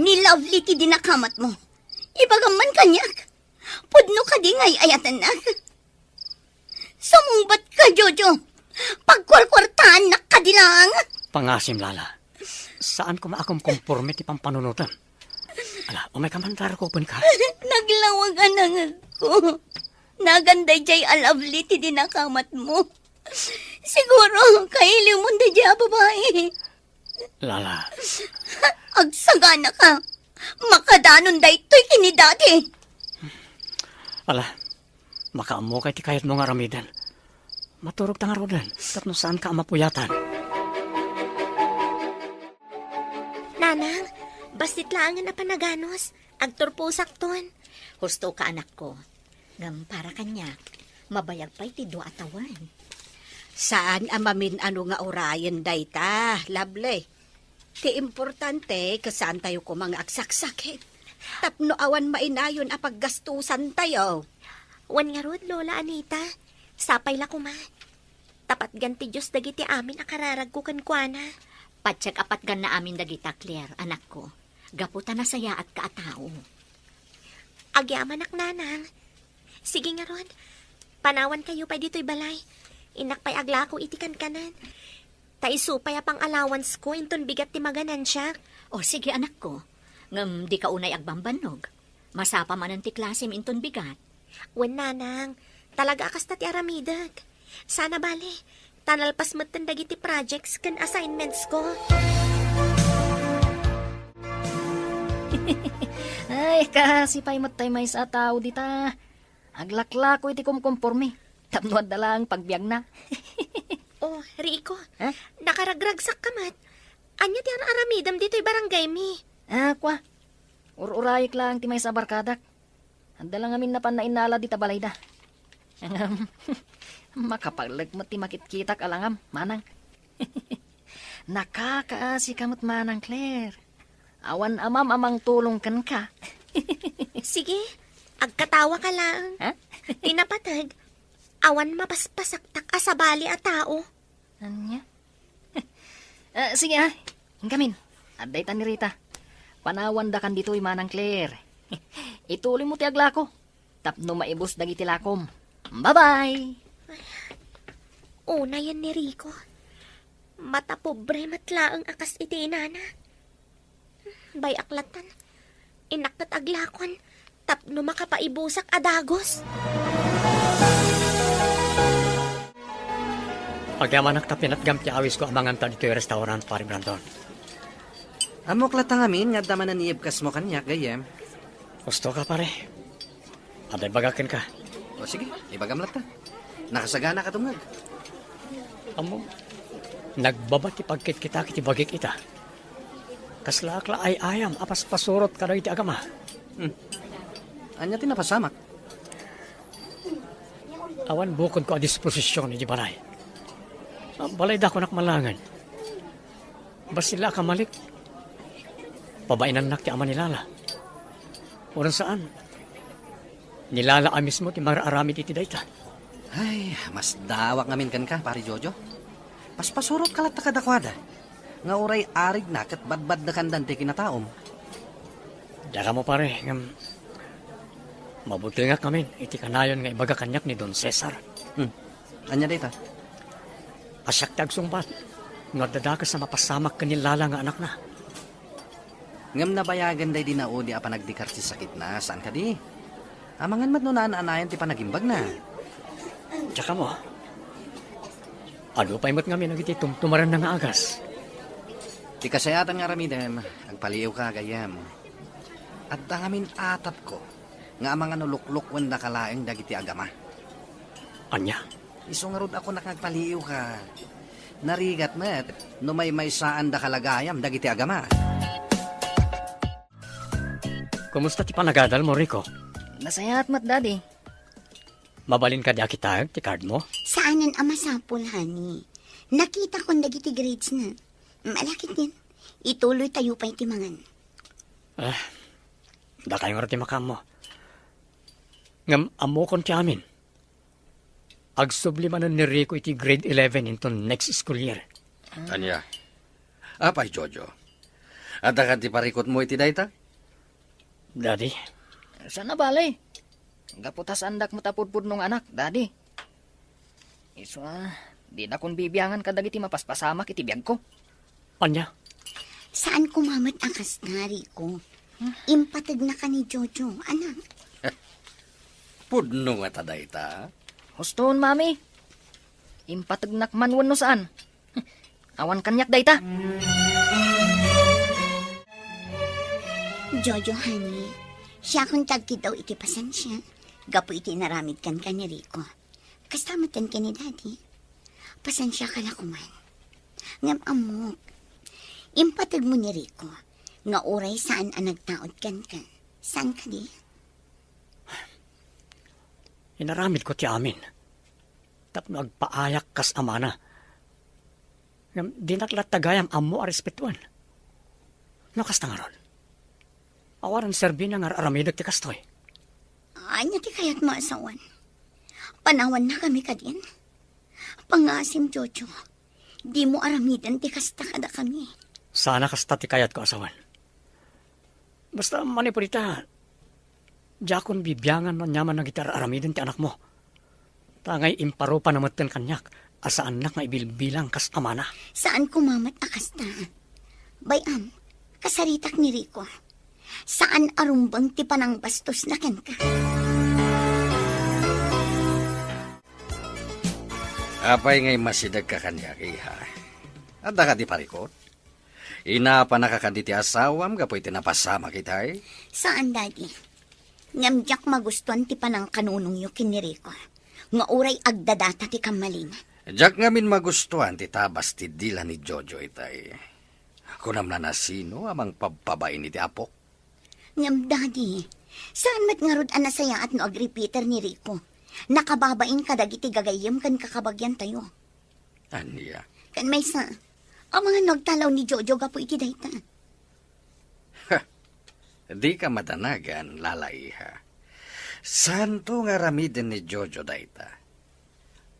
Ni Lovely ti dinakamatmo. Ibagam man kaniak. Pudno kadi nga ay-ayatennak? Sumungbat ka, Jojo. Pagkuarkuartaannak kadi laeng. Pangasim, Lala. Saan koma a kumkomporme ti pampanunotem. Ala, umay ka man, rarukopenka. Naglawag a nangegko. Nagan daydiay a Lovely ti dinakamatmo. Siguro, kailiwmon daydiay a babai. Lala. Agsagana ka. Makadanon daytoy ken ni Daddy. Ala, makaammokay ti kayatmo nga aramiden. Maturogta ngaruden, tapno saanka a mapuyatan. Nanang, bassit laengen a panaganus. Agturposakton. Husto ka, anakko. Ngem para kaniak, mabayag pay ti dua a tawen. Saan a mamin-ano nga urayen dayta, Lovely. Ti importante, ket saantayo koma nga agsaksakit. Tapno awan mainayon a paggastusantayo. Wen ngarud, Lola Anita, sapay la koma. Ta patgan ti Dios dagiti amin a kararagko kenkuana. Patiek a patganna amin dagita, Claire, anakko, gapu ta nasayaatka a tao. Agyamanak, Nanang. Sige ngarud, panawankayo pay ditoy balay. Innak pay aglako iti kankanan. Ta isu pay a pang-allowancesko inton bigat ti maganansiak. O, sige, anakko. Ngem dika unay agbambannog. Masapa manen ti klasem inton bigat. Wen, Nanang. Talaga a kasta ti aramidek. Sana bale, ta nalpas metten dagiti projects ken assignmentsko. Ay, kaasi pay met tay maysa a tao dita. Aglaklako iti kumkomporme. Tapno adda laeng pagbiagna. Oh, Rico. Ha? Nakaragragsakka met. Ania ti ar-aramidem ditoy barangaymi? Ah, kua. Ur-urayek laeng ti maysa a barkadak. Adda la ngamin napan nainnalad ita balayda. Ngem, makapagleg met ti makitkitak a langam, manang. Nakakaasika met manang, Claire. Awan amam a mangtulong kenka. Sige, agkatawaka laeng. Ha? Ti napateg, awan mapaspasaktak a sabali a tao. Ania? Ah, sige, ah. Inkamin. Adda ita ni Rita. Panawandakan ditoy, manang Claire. Ituloymo ti aglako tapno maibus dagiti lakom. Bye-bye! Unayen ni Rico. Matapobre met laeng a kas iti inana. Bay-ak latta. Innak ket aglakon tapno makapaibusak a dagus. Agyamanak ta pinatgam ti awisko a manganta ditoy restaurant, Pari Brandon. Ammok latta ngamin nga adda manen ni ibkasmo kaniak, gayyem. Husto ka, pare. Adda ibagak kenka. O sige, ibagam latta. Nakasagana ka tumngeg. Ammom, nagbaba ti pagkitkitak iti bagik ita. Kaslaak la ay-ayam a paspasurot kadagiti agama. Hmm. Ania ti napasamak? Awan bukodko a disposision iti balay. Balaydakonak malaengen. Bassit la a kamalik. Pabainannak ti ama ni Lala. Wen saan, ni Lala a mismo ti mangararamid iti dayta. Ay, masdawak ngamin kenka, Pari Jojo. Paspasurotka latta kadakuada nga uray arigna ket badbaddekandan ti kinataom. Dakamu, pare, ngem mabutengak ngamin iti kanayon nga ibaga kaniak ni Don Cesar. Hmm. Ania dayta? A siak ti agsungbat no adda dakes a mapasamak ken ni Lala nga anakna. Ngem nabayagan daydi naudi a panagdikar ti sakitna, saan kadi? Amangan met no naan-anayan ti panagimbagna. Diak ammo. Adu pay met ngamin dagiti tumtumarenna nga agas. Ti kasayaatan nga aramidem, agpaliiwka, gayyem. Adda ngamin atapko nga amangan no luklukendaka laeng dagiti agama. Ania? Isu ngarud a kunak nga agpaliiwka. Narigat met no maymaysaandaka la gayam dagiti agama. Kumusta ti panagadalmo, Rico? Nasayaat met, Daddy. Mabalin kadi a kitaek ti cardmo? Saanen a masapul, honey. Nakitakon dagiti gradesna. Ala ketdin, ituloytayo pay ti mangan. Ah, dakayo ngarud ti makaammo. Ngem ammokon ti amin. Agsubli manen ni Rico iti grade eleven inton next school year. Ania? Apay, Jojo? Adda kadi parikutmo iti dayta? Daddy? Saan a bale. Gapu ta saandak met a pudpudno nga anak, Daddy. Isu a, dinakon bibiangan kadagiti mapaspasamak iti biagko. Ania? Saan koma met a kasta, Rico. Impategnaka ni Jojo, anak. Pudno ngata dayta? Hustoon, Mami. Impategnak man wenno saan. Awan kaniak dayta. Jojo, honey, siakon ti agkiddaw iti pasensia gapu iti naramid kenka ni Rico. Kasta met ken ni Daddy. Pasensiaka la koman. Ngem ammok, impategmo ni Rico nga uray saan a nagtaud kenka. Saan kadi? Inaramidko ti amin tapno agpaayak kas amana. Ngem dinak latta gayam ammo a respetoen. No kasta ngarud, awanen serbina nga ar-aramidek ti kastoy. Ania ti kayatmo a sawen? Panawannakami kadin? Pangasim, Jojo. Dimo aramiden ti kasta kadakami. Saan a kasta ti kayatko a sawen. Basta manipud ita, diakon bibiangan no aniaman dagiti ar-aramiden ti anakmo. Ta ngay imparupana metten kaniak a saannak nga ibilbilang kas amana. Saan koma met a kasta. Bay-am, kasaritak ni Rico. Saan a rumbeng ti panangbastosna kenka. Apay nga immasidegka kaniak, iha? Adda kadi parikut? Inapanaka kadi ti asawam gapu iti napasamak itay? Saan, Daddy. Ngem diak magustuan ti panangkanunongyo ken ni Rico, nga uray agdadata ti kammalina. Diak ngamin magustuan ti tabas ti dila ni Jojo itay. Kunam la, nasino a mangpabpabain iti apok? Ngem, Daddy, saan met ngarud a nasayaat no agripiter ni Rico? Nakababain kadagiti gagayyem ken kakabagiantayo. Ania? Ken maysa, amangan no agtalaw ni Jojo gapu iti dayta. Ha! Dika madanagan, Lala, iha. Saanto nga aramiden ni Jojo dayta.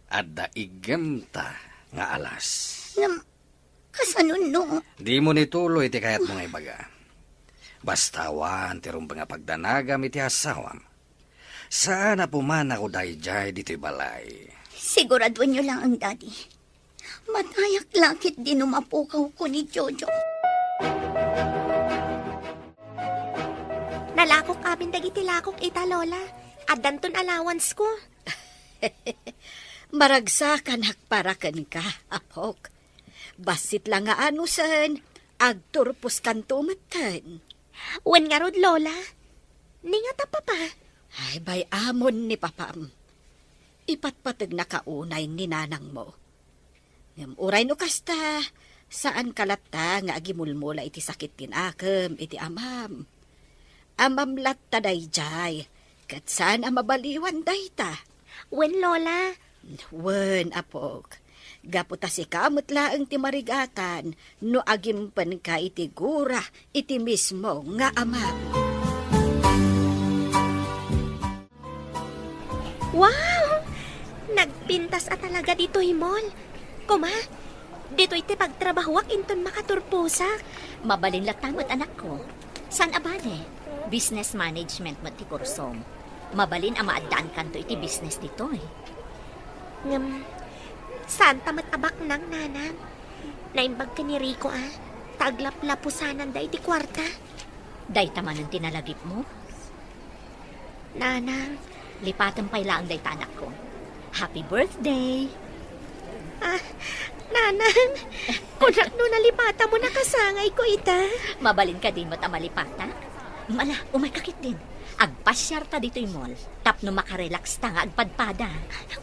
Adda iggemta nga alas. Ngem, kasano no? Dimo ituloy ti kayatmo nga ibaga. Basta awan ti rumbeng a pagdanagam iti asawam. Saan a pumanako daydiay ditoy balay. Siguraduenyo laeng, Daddy. Matayak la ketdi no mapukawko ni Jojo. Nalakok amin dagiti lakok ita, Lola. Addanton allowance ko. Maragsakanak para kenka, apok. Bassit la nga anusen, agturposkanto metten. Wen ngarud, Lola. Ni ngata, Papa? Ay, bay-amon ni Papam. Ipatpategnaka unay ni nanangmo. Ngem uray no kasta, saanka latta nga agimulmula iti sakit ti nakem iti amam. Amam latta daydiay, ket saan a mabaliwan dayta. Wen, Lola. Wen, apok. Gapu ta sika met laeng ti marigatan no agimpenka iti gura iti mismo nga amam. Wow! Nagpintas a talaga ditoy mall. Kuma, ditoy ti pagtrabahuak inton makaturposak. Mabalin latta met, anakko. Saan a bale, business management met ti kursom. Mabalin a maaddaankanto iti business ditoy. Ngem, saanta met a baknang, Nanang. Naimbag ken ni Rico a, ta aglaplapusananda iti kuarta. Dayta manen ti nalagipmo? Nanang. Lipatem pay laeng dayta, anakko. Happy birthday! Ah, Nanang, kunak no nalipatam mo nakasangayko ita. Mabalin kadi met a malipatak? Ala, umayka ketdin. Agpasiarta ditoy mall tapno makarelaxta nga agpadpada.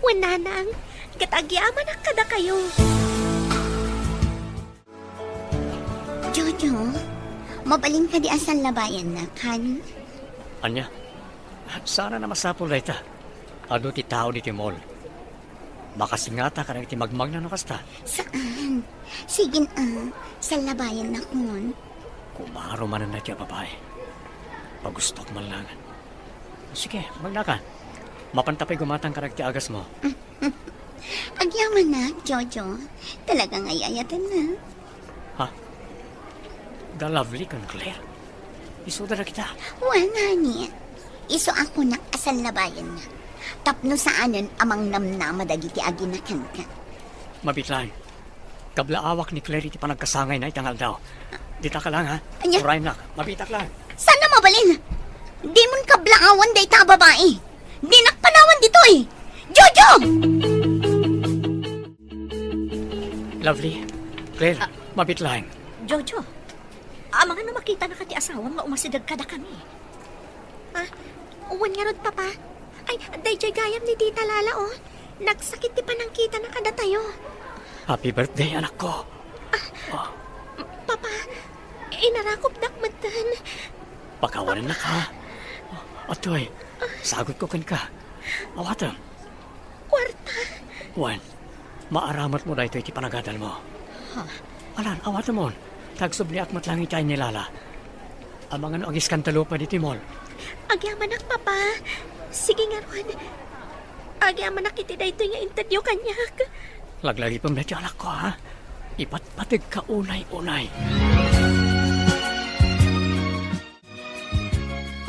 Wen, Nanang, ket agyamanak kadakayo. Jojo, mabalin kadi a sallabayannak, honey? Ania? Saan a masapul dayta? Adu ti tao ditoy mall. Makasingata kadagiti magmagna no kasta. Saan? Sige na, sallabayannakon. Kumaro manen daytoy a babai. Pagustok man lang. Sige, magnaka. Mapanta pay gumatang kadagiti agasmo. Agyamanak, Jojo. Talaga nga ay-ayatennak. Ha? The lovely ken Claire? Isuda dagita? Wen, honey. Isu a kunak a sallabayanna. Tapno saanen a mangnamnama dagiti agina kenka. Mabiit laeng. Kablaawak ni Claire iti panagkasangayna ita nga aldaw. Ditaka lang, ha? Ania? Urayennak. Mabiitak lang. Saan a mabalin? Dimon kablaawan dayta a babai. Dinak panawan ditoy. Jojo! Lovely, Claire, ah, mabiit laeng. Jojo, amangan no makitanaka ti asawam nga umasideg kadakami. Ah, wen ngarud, Papa. Ay, daydiay gayam ni Tita Lala, oh. Nagsakit ti panangkitana kadatayo. Happy birthday, anakko. Ah, oh. Papa, inarakupdak metten. Pakawanennak, ha? Atoy, sagutko kenka. Awatem. Kuarta. Wen, maaramatmo daytoy iti panagadalmo. Ha? Alan, awatemon. Tagsubliak met lang iti ay ni Lala. Amangan no agiskandalo pay ditoy mall. Agyamanak, Papa. Sige ngarud. Agyamanak iti daytoy nga intedyo kaniak. Laglagipem daytoy, anakko, ha? Ipatpategka unay-unay.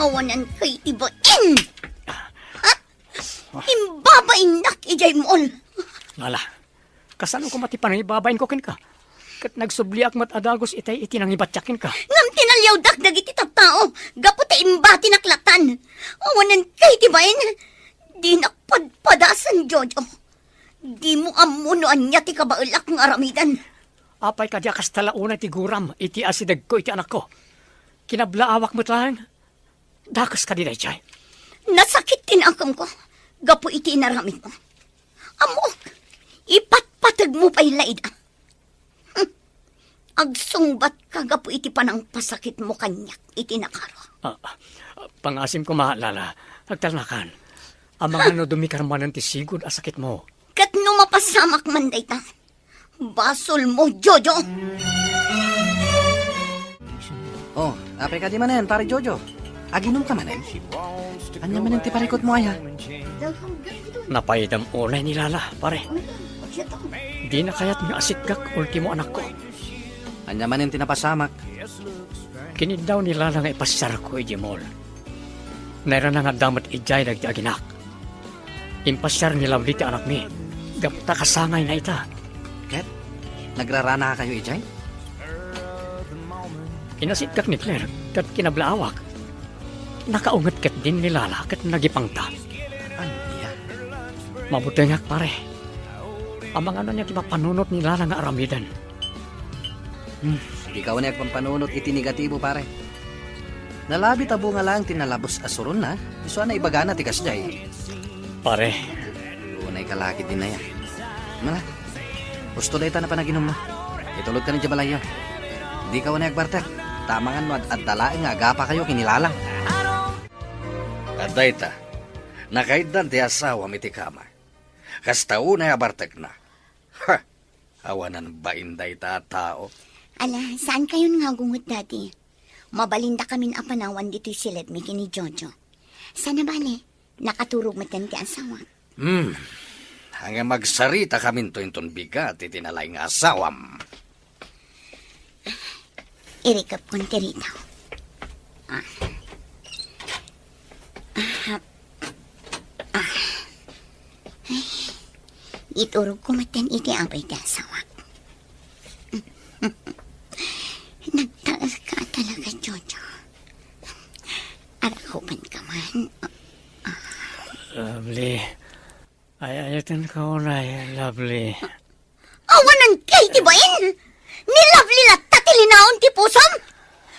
Awanan kay ti bain! Ha? Imbabainnak idiay mall. Lala, kasano koma ti panangibabainko kenka? Ket nagsubliak met a dagus itay iti nangibatiak kenka. Ngem tinaliawdak dagiti tattao gapu ta imbatinak latan. Awanan kay ti bain. Dinak padpadasen, Jojo. Dimo ammo no ania ti kabaelak nga aramiden. Apay kadi a kasta la unay ti guram iti asidegko iti anakko? Kinablaawak met laeng. Dakes kadi daydiay? Nasakit ti nakemko gapu iti inaramidmo. Ammok, ipatpategmo pay la ida. Hmm. Agsungbatka gapu iti panangpasakitmo kaniak iti nakaro. Ah, ah, pangasim koma, Lala. Agtalnakan. Amangan no dumikar manen ti sigud a sakitmo. Ket no mapasamak man dayta, basolmo, Jojo! Oh, apay kadi manen, Pare Jojo? Aginumka manen? Ania manen ti parikutmo aya? Napaydam unay ni Lala, pare. Dina kayat nga asikgak ultimo anakko. Ania manen ti napasamak? Kiniddaw ni Lala nga ipasiarko idiay mall. Nairana nga adda met idiay dagiti aginak. Impasiar ni Lovely ti anakmi gapu ta kasangayna ita. Ket nagraranakayo idiay? Inasikgak ni Claire ket kinablaawak. Nakaunget ketdin ni Lala ket nagipangta. Ania? Mabutengak, pare. Amangan no ania ti mapanunot ni Lala nga aramiden. Hmm. Dika unay agpampanunot iti negatibo, pare. Nalabit a bunga laeng ti nalabes a suronna, isu a naibagana ti kasdiay. Pare. Unay ka la ketdin aya. Mala, husto dayta a panaginummo. Itulodka idiay balayyo. Dika unay agbartek, ta amangan no ad-adda laeng nga agapakayo ken ni Lala. Adda ita, nakaiddan ti asawam iti kama. Kasta unay a bartekna. Ha! Awanan bain dayta a tao. Ala, saankayon nga agunget, Daddy? Mabalindakamin a panawan ditoy siledmi ken ni Jojo. Saan a bale, nakaturog metten ti asawak. Hmm. Ngem agsarita kaminto inton bigat iti nalaing nga asawam. Irikepkon ti ritaw. Ah. Ah. Ah. Ay, iturogko metten iti apay ti asawak. Nagtaerka talaga, Jojo. Arakupanka man. Lovely. Ay-ayatenka unay, Lovely. Awanan kay ti bain! Ni Lovely latta ti linaon ti pusom!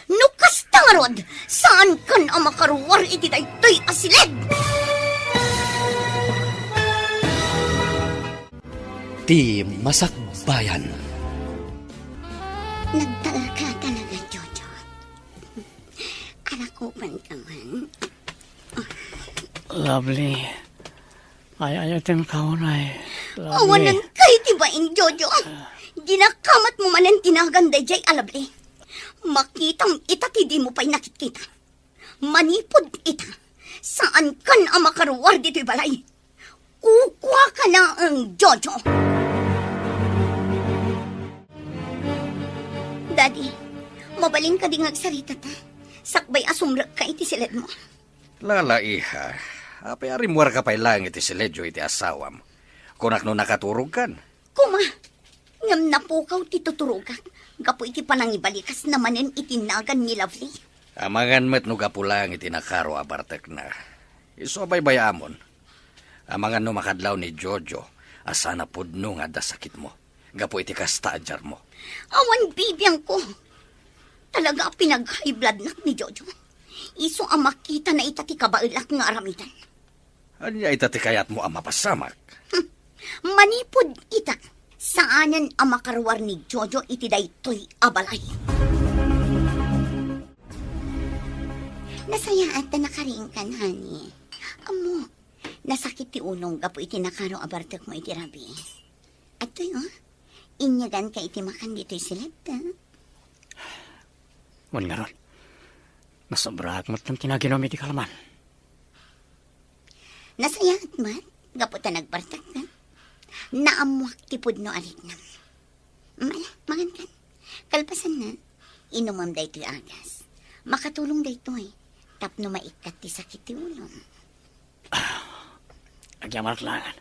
No kasta ngarud, saankan a makaruar iti daytoy a siled! Ti Masakbayan. Nagtaerka talaga. Lovely. Ay, ay, aten kaunay. Lovely. Awanan kay ti bain, Jojo. Dinakamat mo manen tinagan dayjay a Lovely. Makitam ita ti di mo pay nakitkita. Manipud ita, saan kan a makaruar ditoy balay. Kukua ka laeng, Jojo. Daddy, mabalin ka di nga agsarita ta? Sakbay a sumrek ka iti siledmo. Lala, iha, apay a rimmuar ka pay laeng iti siledyo iti asawam? Kunak no nakaturog kan. Kuma, ngem napukaw ti tuturogak gapu iti panangibalikas na manen iti nagan ni Lovely. Amangan met no gapu laeng iti nakaro a bartekna. Isu a baybay-amon. Amangan no makadlaw ni Jojo a saan a pudno nga adda sakitmo gapu iti kasta a diarmo. Awan bibiangko. Talaga a pinag-high bloodnak ni Jojo. Isu a makitana ita ti kabaelak nga aramiden. Ania ita ti kayatmo a mapasamak? Hmm. Manipud ita, saanen a makaruar ni Jojo iti daytoy a balay. Nasayaat ta nakariingkan, honey. Ammo, nasakit ti ulong gapu iti nakaro a bartekmo iti rabii. Adtoy, oh. Inyagan ka iti makan ditoy siled, ah. Wen ngarud, nasobraak met ti naginom iti kalaman. Nasayaat met, gapu ta nagbartek ka. Naammuak ti pudno a riknam. Mm, ala, mangan kan. Kalpasanna, inumem daytoy agas. Makatulong daytoy tapno maikkat ti sakit ti ulom. Agyamanak laengen.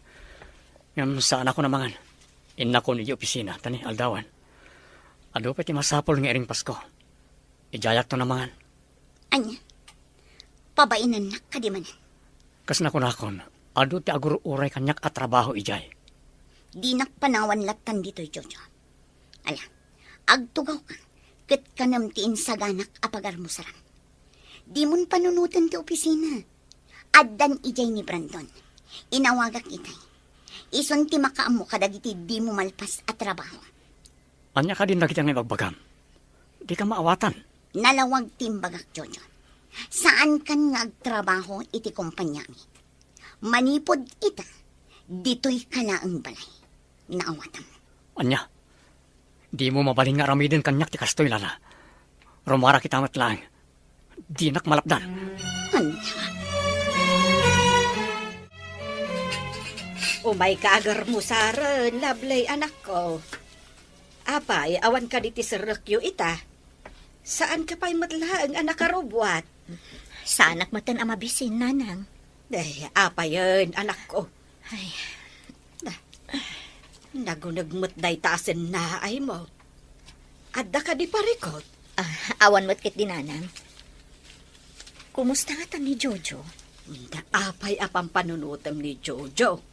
Ngem saan a ko namangan. Innakon idiay opisina, ta ni aldawen, adu pay ti masapul nga iring Pasko. Idiayakto namangan. Ania? Pabainennak kadi manen? Kas nakunakon, adu ti agur-uray kaniak a trabaho idiay. Dinak panawan lattan ditoy, Jojo. Ala, agtugawka, ket kanem ti insaganak a pagarmusaram. Dimon panunoten ti opisina. Addan idiay ni Brandon. Inawagak itay. Isun ti makaammo kadagiti dimo malpas a trabaho. Ania kadin dagiti nga ibagbagam? Dika maawatan. Nalawag ti imbagak, Jojo. Saankan nga agtrabaho iti kompaniami. Manipud ita, ditoy ka laeng balay. Naawatam. Ania? Dimo mabalin nga aramiden kaniak ti kastoy, Lala. Rumuarak ita met laeng. Dinak malapdan. Ania? Umayka agarmusaren, Lovely, anakko. Apay, awan kadi ti serrekyo ita? Saanka pay met laeng a nakarubbuat? Saanak metten a mabisin, Nanang. Eh, apayen, anakko? Ay. Na, naguneg met dayta a sennaaymo. Adda kadi parikut? Ah, awan met ketdi, Nanang. Kumusta ngata ni Jojo? Na, apay a pampanunotem ni Jojo?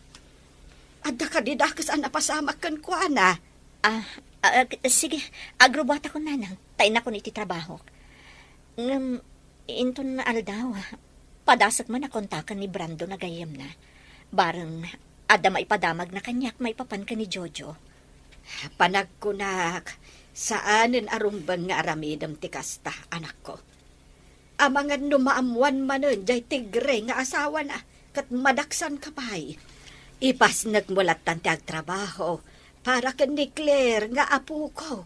Adda kadi dakes a napasamak kenkuana? Ah, ah, ag-, sige, agrubbuatakon, Nanang, ta innakon iti trabahok. Ngem, inton nga aldaw, padasek man a kontaken ni Brandon a gayyemna. Bareng, adda maipadamagna kaniak maipapan ken ni Jojo. Panagkunak, saanen a rumbeng nga aramidem ti kasta, anakko. Amangan no maammoan manen jay tigre nga asawana, ket madaksanka pay. Ipasnekmo lattan ti agtrabaho para ken ni Claire nga apokok.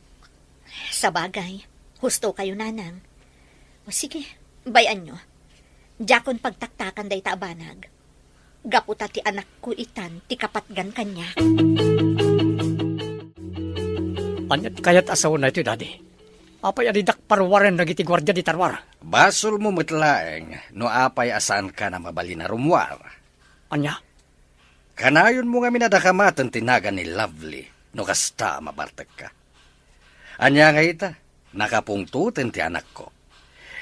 Sabagay, husto kayo, Nanang. O sige, bay-anyo. Diakon pagtaktakan dayta a banag. Gapu ta ti anakko itan ti kapatgan kaniak. Ania ti kayat a saona itoy, Daddy? Apay a didak paruaren dagiti guardia dita ruar? Basolmo met laeng no apay a saankan a mabalin a rumuar. Ania? Kanayonmo ngamin a dakamaten ti nagan ni Lovely no kasta a mabartekka. Ania ngay ita? Nakapungtoten ti anakko.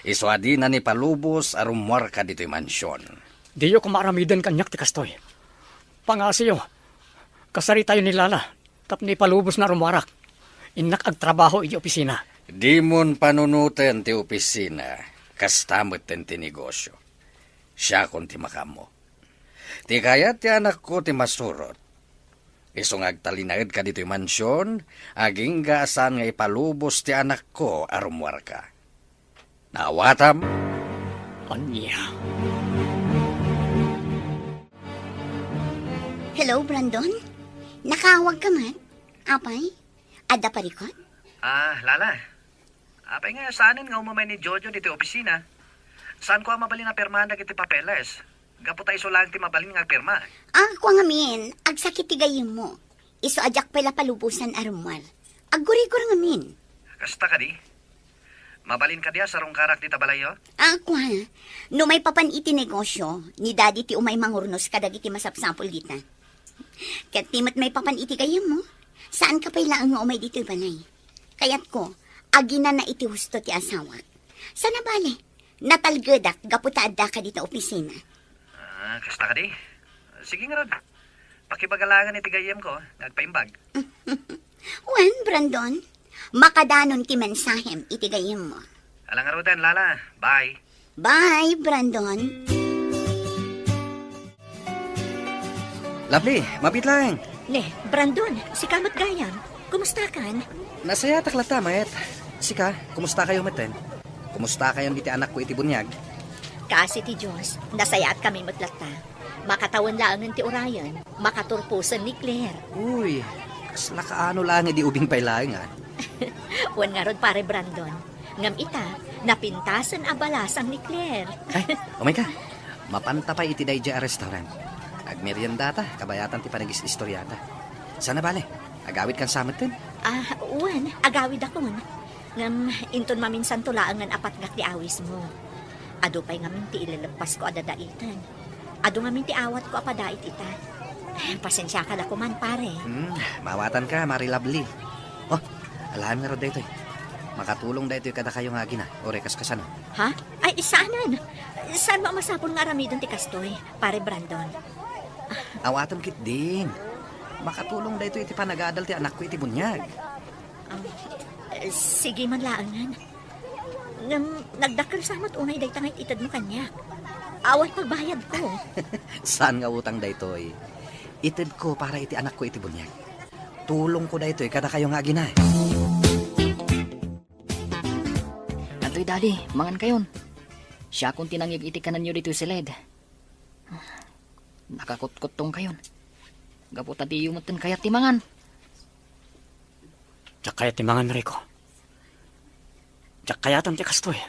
Isu a dinana ipalubos a rumuarka ditoy mansion. Diyo koma aramiden kaniak ti kastoy. Pangasiyo, kasaritayo ni Lala tapno ipalubosna a rumuarak. Innak agtrabaho iti opisina. Dimon panunoten ti opisina, kasta metten ti negosio. Siakon ti makaammo. Ti kayat ti anakko ti masurot. Isu nga agtalinaedka ditoy mansion, agingga a saan nga ipalubos ti anakko a rumuarka. Naawatam? Ania? Hello, Brandon? Nakaawag ka met? Apay? Adda parikut? Ah, Lala. Apay nga, saanen nga umumay ni Jojo ditoy opisina? Saanko a mabalin a pirmaen dagiti papeles? Gapu ta isu laeng ti mabalin nga agpirma. Ah, kua ngamin, agsakit ti gayyemmo. Isu a diak pay la palubosan a rummuar. Aggurigor ngamin. Kasta kadi? Mabalin kadi a sarungkarak dita balayyo? Ah, kua. No maipapan iti negosio, ni Daddy ti umay mangurnos kadagiti masapsapul dita. Ket ti met maipapan iti gayyemmo, saanka pay laeng nga umay ditoy balay. Kayatko, aginana iti husto ti asawak. Sana bale, natalgedak gapu ta addaka dita opisina. Ah, kasta kadi? Sige ngarud. Pakibaga laengen iti gayyemko nga agpaimbag. Wen, Brandon, makadanon ti mensahem iti gayyemmo. Ala ngaruden, Lala. Bye. Bye, Brandon. Lovely, mabiit laeng. Ne, Brandon, sika met gayam. Kumustakan? Nasayatak latta, met. Sika, kumusta kayo metten? Kumusta kayon iti anakko iti buniag? Kaasi ti Dios, nasayaat kami met latta. Makatawen laengen ti urayen, makaturposen ni Claire. Uy, kasla kaano laeng idi ubing pay laeng, ah. Wen ngarud, Pare Brandon. Ngem ita, napintasen a balasang ni Claire. Ay, umay ka. Mapanta pay iti daydiay a restaurant. Agmeriendata, kabayatan ti panagis-istoriata. Sana bale, agawid kan sa metten? Ah, wen, agawidakon. Ngem inton maminsanto laengen a patgak ti awismo. Adu pay ngamin ti ilellepasko a dadaiten. Adu ngamin ti awatko a padait ita. Pasensiaka la koman, pare. Hmm, maawatanka, Mari Lovely. Oh, alaem ngarud daytoy. Makatulong daytoy kadakayo nga agina, uray kas kasano. Ha? Ay, saanen. Saanmo a masapul nga aramiden ti kastoy, Pare Brandon? Awatem ketdin. Makatulong daytoy iti panagadal ti anakko iti buniag. Ah, sige man laengen. Ngem nagdakkel sa met unay dayta nga it-itedmo kaniak. Awan pagbayadko. Saan nga utang daytoy? Itedko para iti anakko iti buniag. Tulongko daytoy kadakayo nga agina. Adtoy, Daddy, mangan kayon. Siakon ti nangig iti kanenyo ditoy siled. Nakakutkuttong kayon. Gapu ta diyo metten kayat ti mangan. Diak kayat ti mangan, Rico. Diak kayaten ti kastoy.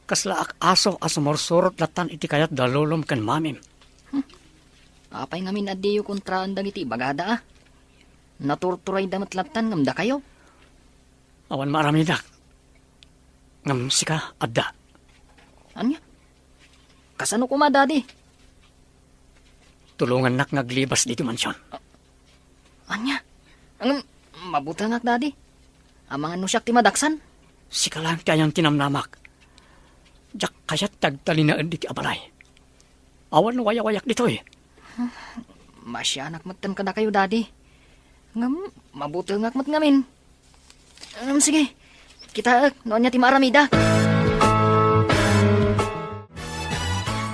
Kasla ak-aso a sumursurot lattan iti kayat da lolom ken mamim. Hmm. Apay ngamin a diyo kontraan dagiti ibagada, a? Naturturayda met lattan ngem dakayo. Awan maaramidak. Ngem sika, adda. Ania? Kasano koma, Daddy? Tulongannak nga aglibas ditoy mansion. Ania? Ngem, mabutengak, Daddy. Amangan no siak ti madaksan? Sika laeng ti ayan ti namnamak. Diak kayat ti agtalinaed ditoy a balay. Awan wayawayak ditoy. Masianak metten kadakayo, Daddy. Ngem, mabutengak met ngamin. Ngem, sige. Kitaek no ania ti maaramidak.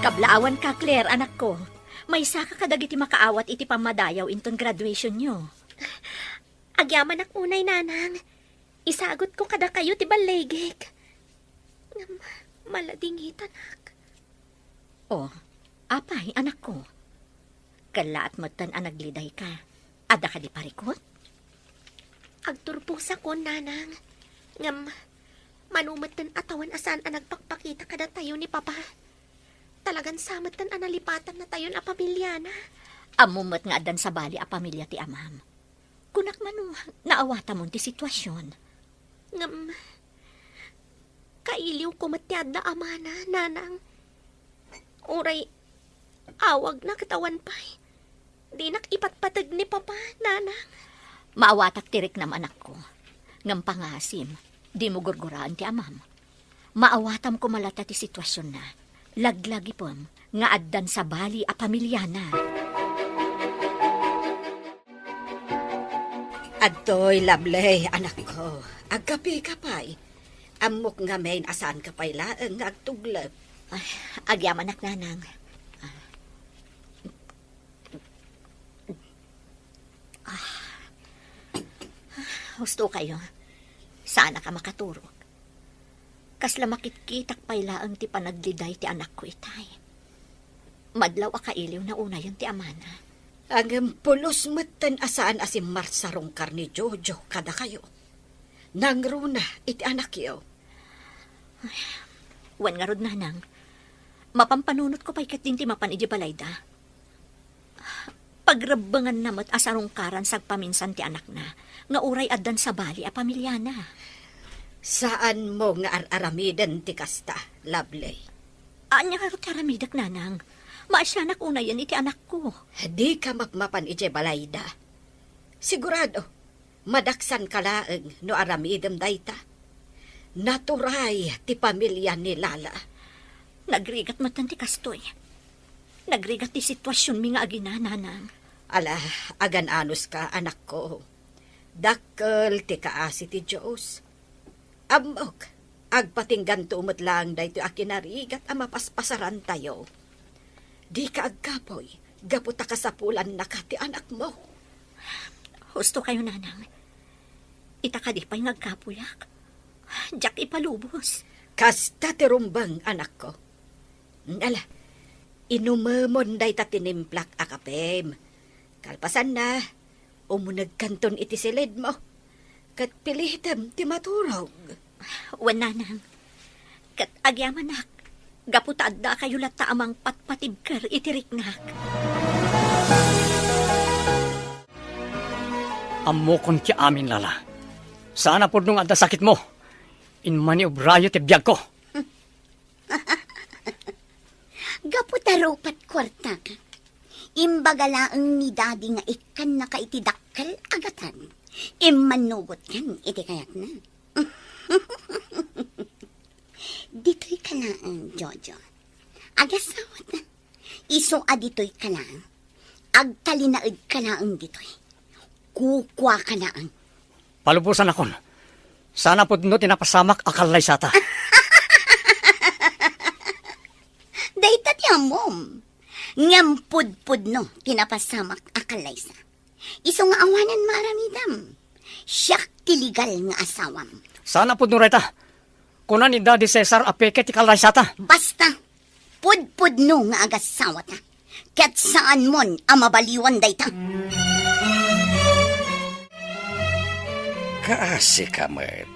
Kablaawanka, Claire, anakko. Maysaka kadagiti makaawat iti pammadayaw inton graduationyo. Agyamanak unay, Nanang. Isagutko kadakayo ti balligik. Ngem, maladingitanak. Oh, apay, anakko? Kellaat metten a naglidayka. Adda kadi parikut? Agturposakon, Nanang. Ngem, mano metten a tawen a saan a nagpakpakita kadatayo ni Papa. Talagan sa metten a nalipatannatayon a pamiliana. Ammom met nga addan sabali a pamilia ti amam. Kunak mano, naawatamon ti situasion. Ngem, kailiwko met ti adda amana, Nanang. Uray, awagna ket awan pay. Dinak ipatpateg ni Papa, Nanang. Maawatak ti riknam, anakko. Ngem pangasim, dimo gurguraen ti amam. Maawatam koma latta ti situasionna. Laglagipem nga addan sabali a pamiliana. Adtoy, Lovely, anakko. Agkapeka pay. Ammok ngamin a saanka pay laeng nga agtuglep. Ay, agyamanak, Nanang. Ah. Ah. Husto kayo. Saanak a makaturog. Kasla makitkitak pay laeng ti panagdiday ti anakko itay. Madlaw a kailiwna unayen ti amana. Ngem pulos metten a saan a simmarsarungkar ni Jojo kadakayo. Nangruna iti anakyo. Wen ngarud, Nanang, mapan panunotko pay ketdin ti mapan idiay balayda. Pagrebbenganna met a sarungkaran sagpaminsan ti anakna nga uray addan sabali a pamiliana. Saanmo nga ar-aramiden ti kasta, Lovely. Ania ngarud ti aramidek, Nanang? Maasianak unayen iti anakko. Dika mapmapan idiay balayda. Sigurado, madaksanka laeng no aramidem dayta. Naturay ti pamilia ni Lala. Nagrigat metten ti kastoy. Nagrigat ti situasionmi nga agina, Nanang. Ala, agan-anuska, anakko. Dakkel ti kaasi ti Dios. Ammok, agpatingganto met laeng daytoy a kinarigat a mapaspasarantayo. Dika agkapuy, gapu ta kasapulannaka ti anakmo. Husto kayo, Nanang. Ita kadi pay nga agkapuyak? Diak ipalubos. Kasta ti rumbeng, anakko. Ala, inumemon dayta tinimplak a kapem. Kalpasanna, umunegkanton iti silidmo. Ket pilitem ti maturog. Wen, Nanang. Ket agyamanak, gapu ta adda kayo latta a mangpatpatibker iti riknak. Ammokon ti amin, Lala. Saan a pudno nga adda sakitmo. Inmaniobrayo ti biagko. Gapu ta rupat kuartaka, imbaga laeng ni Daddy nga ikkannaka iti dakkel a gatan. Immannugotkan iti kayatna. Ditoyka laeng, Jojo. Agasawata. Isu a ditoyka laeng. Agtalinaedka laeng ditoy. Kukuaka laeng. Palubosanakon. Saan a pudno ti napasamak a kallaysata. Dayta ti ammom. Ngem pudpudno ti napasamak a kallaysa. Isu nga awanen maaramidem. Siak ti legal nga asawam. Saan a pudno dayta. Kuna ni Daddy Cesar a peke ti kallaysata. Basta, pudpudno nga agasawata. Ket saanmon a mabaliwan dayta. Kaasika met.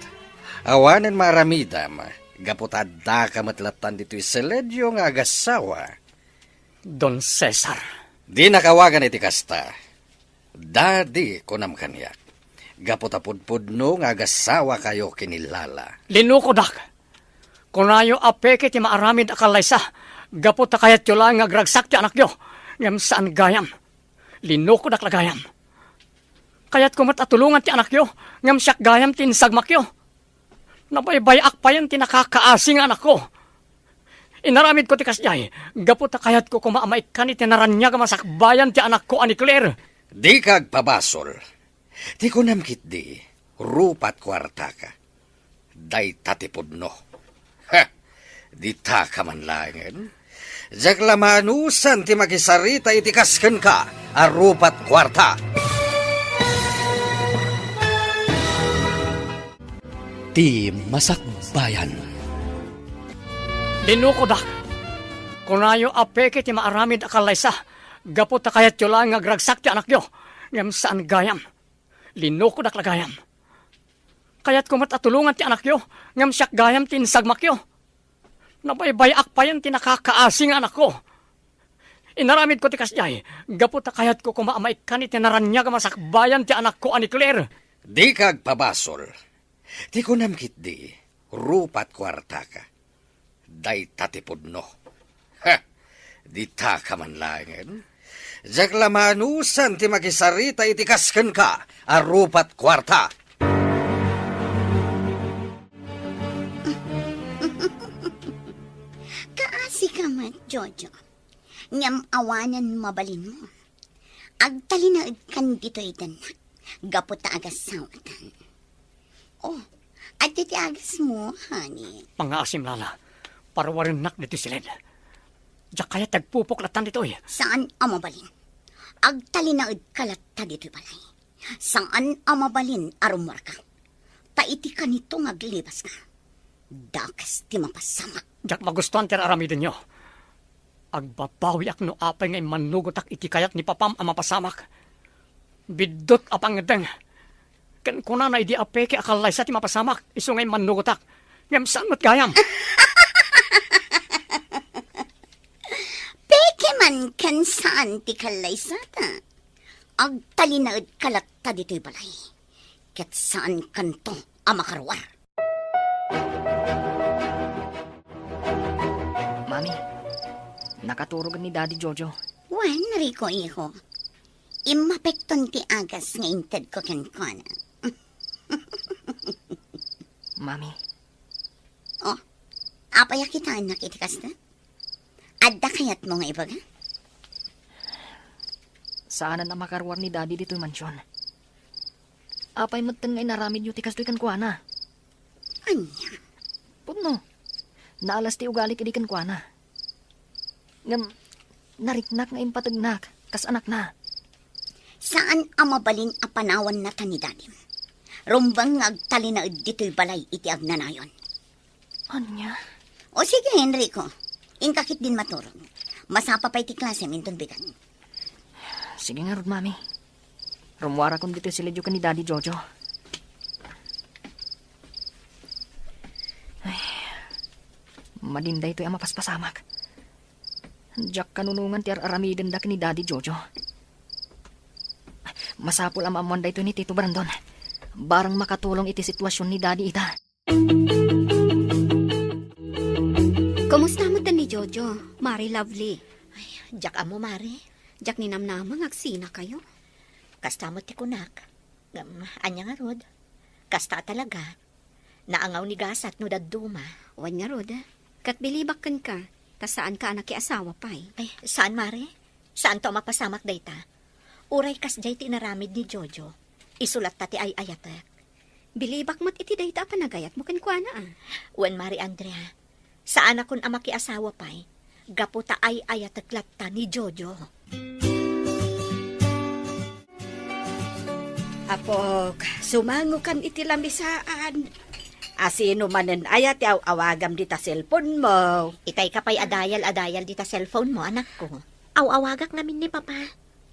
Awanen maaramidem, gapu ta addaka met lattan ditoy siledyo nga agasawa. Don Cesar. Dinnak awagan iti kasta. Daddy, kunam kaniak. Gapu ta pudpudno nga agasawakayo ken ni Lala. Linukodak. Kunayo a peke ti maaramid a kallaysa, gapu ta kayatyo laeng nga agragsak ti anakyo, ngem saan gayam. Linukodak la gayam. Kayatko met a tulongan ti anakyo, ngem siak gayam ti insagmakyo. Nabaybay-ak payen ti nakakaasi nga anakko. Inaramidko ti kasdiay, gapu ta kayatko koma a maikkan iti naraniag a masakbayan ti anakko a ni Claire. Dika agpabasol. Ti kunam ketdi, rupat kuartaka. Dayta ti pudno. Ha! Ditaka man laengen. Diak la maanusan ti makisarita iti kas kenka a rupat kuarta. Ti masakbayan. Linukodak. Kunayo a peke ti maaramid a kallaysa, gapu ta kayatyo laeng nga agragsak ti anakyo, ngem saan gayam. Linukodak la gayam. Kayatko met a tulongan ti anakyo, ngem siak gayam ti insagmakyo. Nabaybay-ak payen ti nakakaasi nga anakko. Inaramidko ti kasdiay, gapu ta kayatko koma a maikkan iti naraniag a masakbayan ti anakko a ni Claire. Dika agpabasol. Ti kunam ketdi, rupat kuartaka. Dayta ti pudno. Ha! Ditaka man laengen. Diak la maanusan ti makisarita iti kas kenka a rupat kuarta. Kaasika met, Jojo. Ngem awanen mabalinmo. Agtalinaedkan ditoy dennak gapu ta agasawatan. Oh, adda ti agasmo, honey. Pangngaasim, Lala. Paruarennak ditoy siled. Diak kayat ti agpupok lattan ditoy. Saan a mabalin. Agtalinaedka latta ditoy balay. Saan a mabalin a rummuarka. Ta iti kanito nga aglibaska, dakes ti mapasamak. Diak magustuan ti ar-aramidenyo. Agbabawiak no apay nga immannugotak iti kayat ni papam a mapasamak. Biddut a pangngedeng. Ken kunana idi a peke a kallaysa ti mapasamak, isu nga immannugotak. Ngem saan met gayam. Peke man ken saan ti kallaysata. Agtalinaedka latta ditoy balay. Ket saan kanto a makaruar. Mami, nakaturog ni Daddy Jojo. Wen, Rico, iho. Immapekton ti agas nga intedko kenkuana. Mami. Oh, apay a kitaennak iti kasta? Adda kayatmo nga ibaga? Saanen a makaruar ni Daddy ditoy mansion. Apay metten nga inaramidyo ti kastoy kenkuana? Ania? Pudno. Naalas ti ugalik idi kenkuana. Ngem, nariknak nga impategnak kas anakna. Saan a mabalin a panawanna ta ni Dadim. Rumbeng nga agtalinaed ditoy balay iti agnanayon. Ania? O sige, Enrico. Inka ketdin maturog. Masapa pay ti klasem inton bigat. Sige ngarud, Mami. Rummuarakon ditoy silidyo ken ni Daddy Jojo. Ay, madin daytoy a mapaspasamak. Diak kanunongan ti ar-aramidenda ken ni Daddy Jojo. Masapul a maammoan daytoy ni Tito Brandon. Barang makatulong iti situasion ni Daddy ita. Kumusta met ni Jojo, Mare Lovely? Ay, diak ammo, Mare. Diak ninamnama nga agsinakayo. Kasta met ti kunak. Ngem, ania ngarud? Kasta a talaga. Naangaw ni gasat no dadduma. Wen ngarud, ket bilibak kenka, ta saanka a nakiasawa pay. Ay, saan, Mare? Saanto a mapasamak dayta? Uray kasdiay ti inaramid ni Jojo, isu latta ti ay-ayatek. Bilibak met iti dayta a panagayatmo kenkuana, a. Wen, Mare Andrea, saanakon a makiasawa pay, gapu ta ay-ayatek latta ni Jojo. Apok, sumangokan iti lamisaan. Asino manen aya ti aw-awagam dita cellphone mo? Itay ka pay a dial a dial dita cellphone mo, anakko. Aw-awagak ngamin ni Papa.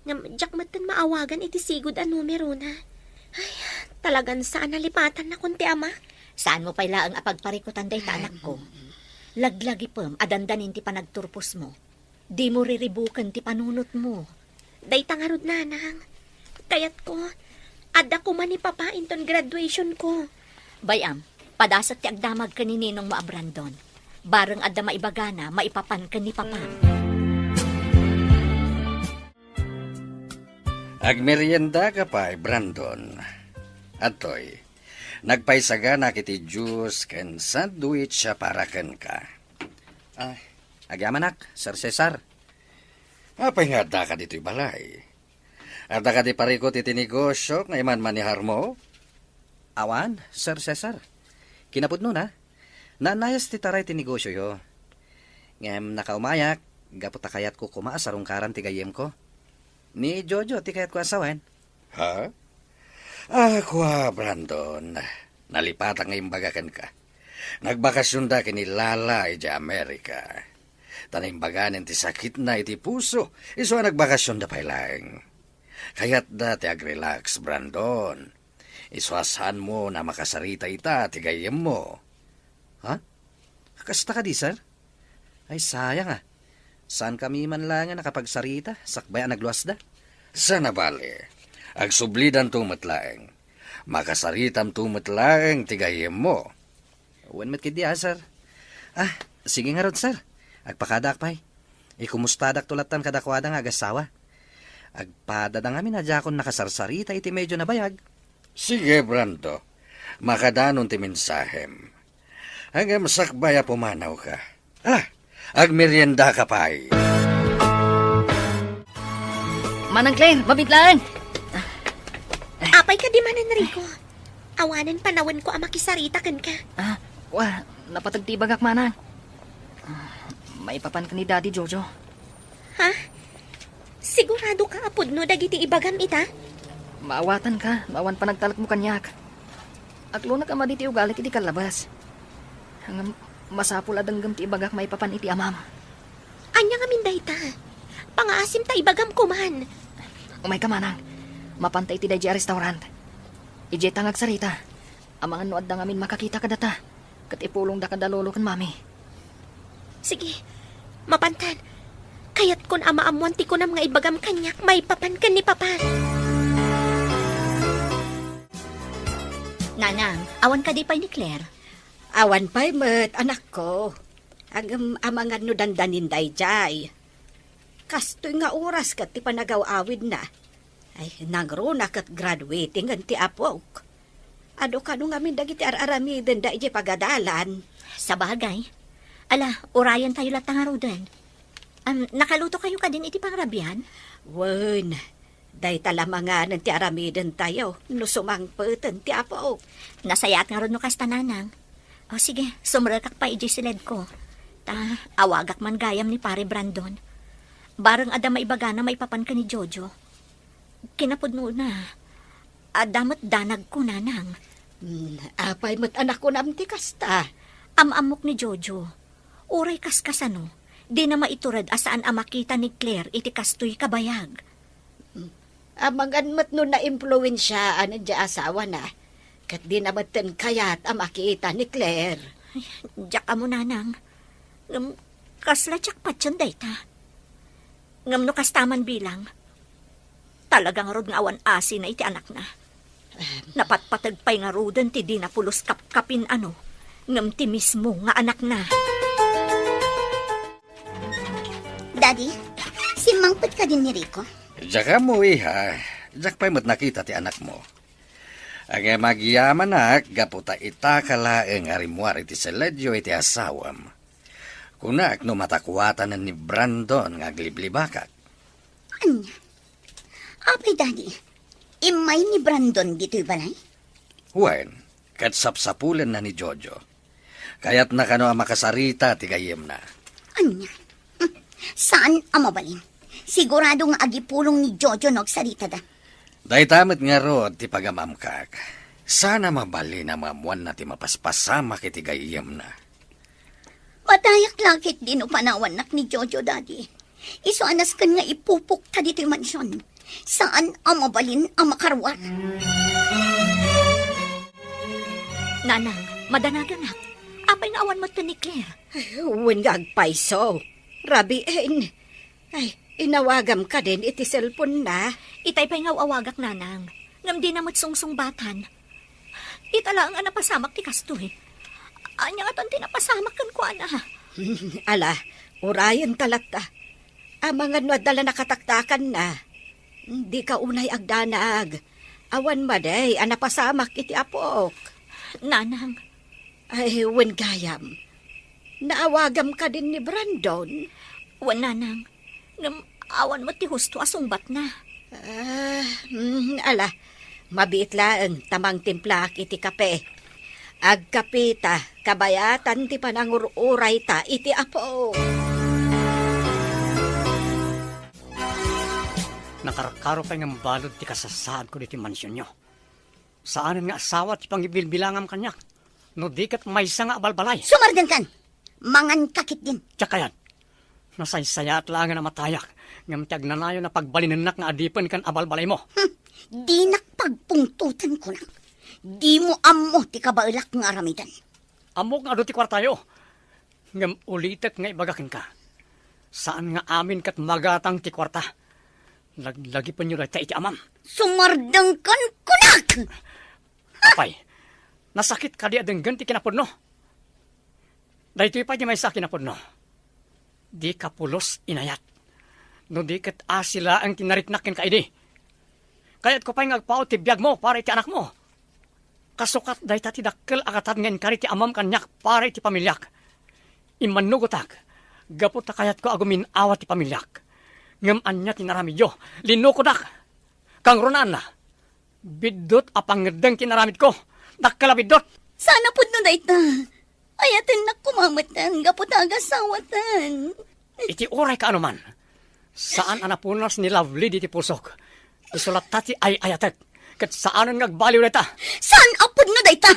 Ngem diak metten maawagan iti sigud a numerona. Ay, talagan saan a lipatannakon ti ama. Saanmo pay laeng a pagparikutan dayta, anakko. Laglagipem a dandanin ti panagturposmo. Dimo riribuken ti panunotmo. Dayta ngarud, nanang. Kayatko, adda koma ni Papa inton graduationko. Bay-am, padasek ti agdamag ken ni ninongmo a Brandon. Bareng adda maibagana maipapan ken ni Papa. Agmeriendaka pay, Brandon. Adtoy, nagpaisaganak iti juice ken sandwich a para kenka. Ay, agyamanak, Sir Cesar. Apay nga addaka ditoy balay? Adda kadi parikut iti negosio nga iman-maneharmo? Awan, Sir Cesar. Kinapudnona, naannayas ti taray ti negosioyo. Ngem nakaumayak, gapu ta kayatko koma a sarungkaran ti gayyemko. Ni Jojo ti kayatko a sawen. Ha? Ah, kua, Brandon, nalipatak nga imbaga kenka. Nagbakasionda ken ni Lala idiay Amerika. Ta naimbaganen ti sakitna iti puso, isu a nagbakasionda pay laeng. Kayatda ti agrelax, Brandon. Isu a saanmo a makasarita ita ti gayyemmo. Ha? Kasta kadi, sir? Ay, sayang a. Saankami man laeng a nakapagsarita, sakbay a nagluasda. Saan a bale, agsublidanto met laeng. Makasaritamto met laeng ti gayyemmo. Wen met ketdi a, sir. Ah, sige ngarud, sir. Agpakadaak pay. Ikumustada latta kadakuada nga agassawa. Agpadada ngamin a diakon nakasarsarita iti medio a nabayag. Sige, Brando. Makadanon ti mensahem. Ngem sakbay a pumanawka. Ah, agmeriendaka pay. Manang Claire, mabiit laeng. Apay kadi, Manang Rico? Awanen panawenko a makisarita kenka. Ah, wa, napateg ti ibagak, Manang. Maipapan ken ni Daddy Jojo. Ha? Sigurado ka a pudno dagiti ibagam ita? Maawatanka no awan panagtalekmo kaniak. Aklonak a madi ti ugalik iti kallabas. Ngem masapul a denggem ti ibagak maipapan iti amam. Ania ngamin dayta? Pangaasim ta ibagam koman. Umayka, manang. Mapanta iti daydiay a restaurant. Idiay ta nga agsarita. Amangan no adda ngamin makakita kadata. Ket ipulongda kada lolo ken mami. Sige, mapantan. Kayatkon a maammoan ti kunam nga ibagam kaniak maipapan ken ni Papa. Nanang, awan kadi pay ni Claire? Awan pay met, anakko. Ngem amangan no dandanin daydiay. Kastoy nga oras ket ti panagaw-awidna. Ay, nangruna ket graduating ti apok. Adu kano ngamin dagiti ar-aramidenda idiay pagadalan. Sabagay. Ala, urayentayo latta ngaruden. Am, nakalutokayo kadin iti pangrabian? Wen, dayta la manganen ti aramidentayo no sumangpeten ti apok. Nasayaat ngarud no kasta, nanang. O sige, sumrekak pay idiay siledko. Ta, awagak man gayam ni Pare Brandon. Bareng adda maibagana maipapan ken ni Jojo. Kinapudnona, adda met danagko, nanang. Hmm, apay met a nakunam ti kasta? Am-ammok ni Jojo. Uray kaskasano, dina maitured a saan a makita ni Claire iti kastoy kabayag. Hmm, amangan met no naimpluensiaan ti asawana, ket dina metten kayat a makita ni Claire. Ay, diak ammo, nanang. Ngem, kasla diak patien dayta. Ngem no kasta man bilang, talaga ngarud nga awan asina iti anakna. Em. Napatpateg pay ngaruden ti dina pulos kapkapin a no, ngem ti mismo nga anakna. Daddy, simmangpet kadin ni Rico? Diak ammo, iha. Diak pay met nakita ti anakmo. Ngem agyamanak gapu ta itaka laeng a rimmuar iti siledyo iti asawam. Kunak no matakuatanen ni Brandon nga agliblibakak. Ania? Apay, Daddy, immay ni Brandon ditoy balay? Wen, ket sapsapulenna ni Jojo. Kayatna kano a makasarita ti gayyemna. Ania? Hmm, saan a mabalin. Sigurado nga agipulong ni Jojo no agsaritada. Dayta met ngarud ti pagamamkak. Saan a mabalin a maammoanna ti mapaspasamak iti gayyemna. Madayak la ketdi no panawannak ni Jojo, Daddy. Isu a nasken nga ipupokta ditoy mansion. Saan a mabalin a makaruar. Nanang, madanaganak. Apay nga awan met ken ni Claire? Wen nga agpayso. Rabiin. Ay, inawagam kadin iti cellphone-na. Itay pay nga aw-awagak, nanang. Ngem dina met sungsungbatan. Ita laeng a napasamak ti kastoy. Ania ngatan ti napasamak kenkuana? Ala, urayenta latta. Amangan no adda la nakataktakanna. Dika unay agdanag. Awan madi a napasamak iti apok. Nanang. Ay, wen gayam. Naawagam kadin ni Brandon? Wen, nanang. Ngem awan met ti husto a sungbatna. Ah, mm, ala, mabiit laeng ta mangtimplaak iti kape. Agkapeta, kabayatan ti panangur-urayta iti Apo. Nakarkaro pay ngem balud ti kasasaadko ditoy mansionyo. Saanen nga asawa ti pangibilbilangam kaniak, no di ket maysa nga abalbalay. Sumardengkan! Manganka ketdin. Diak kayat. Nasaysayaat laengen a matayak, ngem ti agnanayon a pagbalinennak nga adipen ken abalbalaymo. Hmm, dinak pagpungtoten, kunak. Dimo ammo ti kabaelak nga aramiden. Ammok nga adu ti kuartayo, ngem ulitek nga ibaga kenka, saan nga amin ket magatang ti kuarta. Laglagipenyo dayta iti amam. Sumardengkan, kunak! Apay, nasakit kadi a denggen ti kinapudno? Daytoy pay ti maysa a kinapudno. Dika pulos inayat. No di ket asi laeng ti nariknak kenka idi. Kayatko pay nga agpaut ti biagmo para iti anakmo. Kasukat dayta ti dakkel a gatad nga inkari ti amam kaniak para iti pamiliak. Immannugotak, gapu ta kayatko a gumin-awa ti pamiliak. Ngem ania ti naramidyo? Linukodak. Kangrunaanna. Biddut a pangngeddeng ti naramidko. Dakkel a biddut. Saan a pudno dayta. Ayatennak koma metten gapu ta agasawatan. Iti uray kaano man, saan a napunas ni Lovely diti pusok. Isu latta ti ay-ayatek. Ket saanen nga agbaliw dayta. Saan a pudno dayta.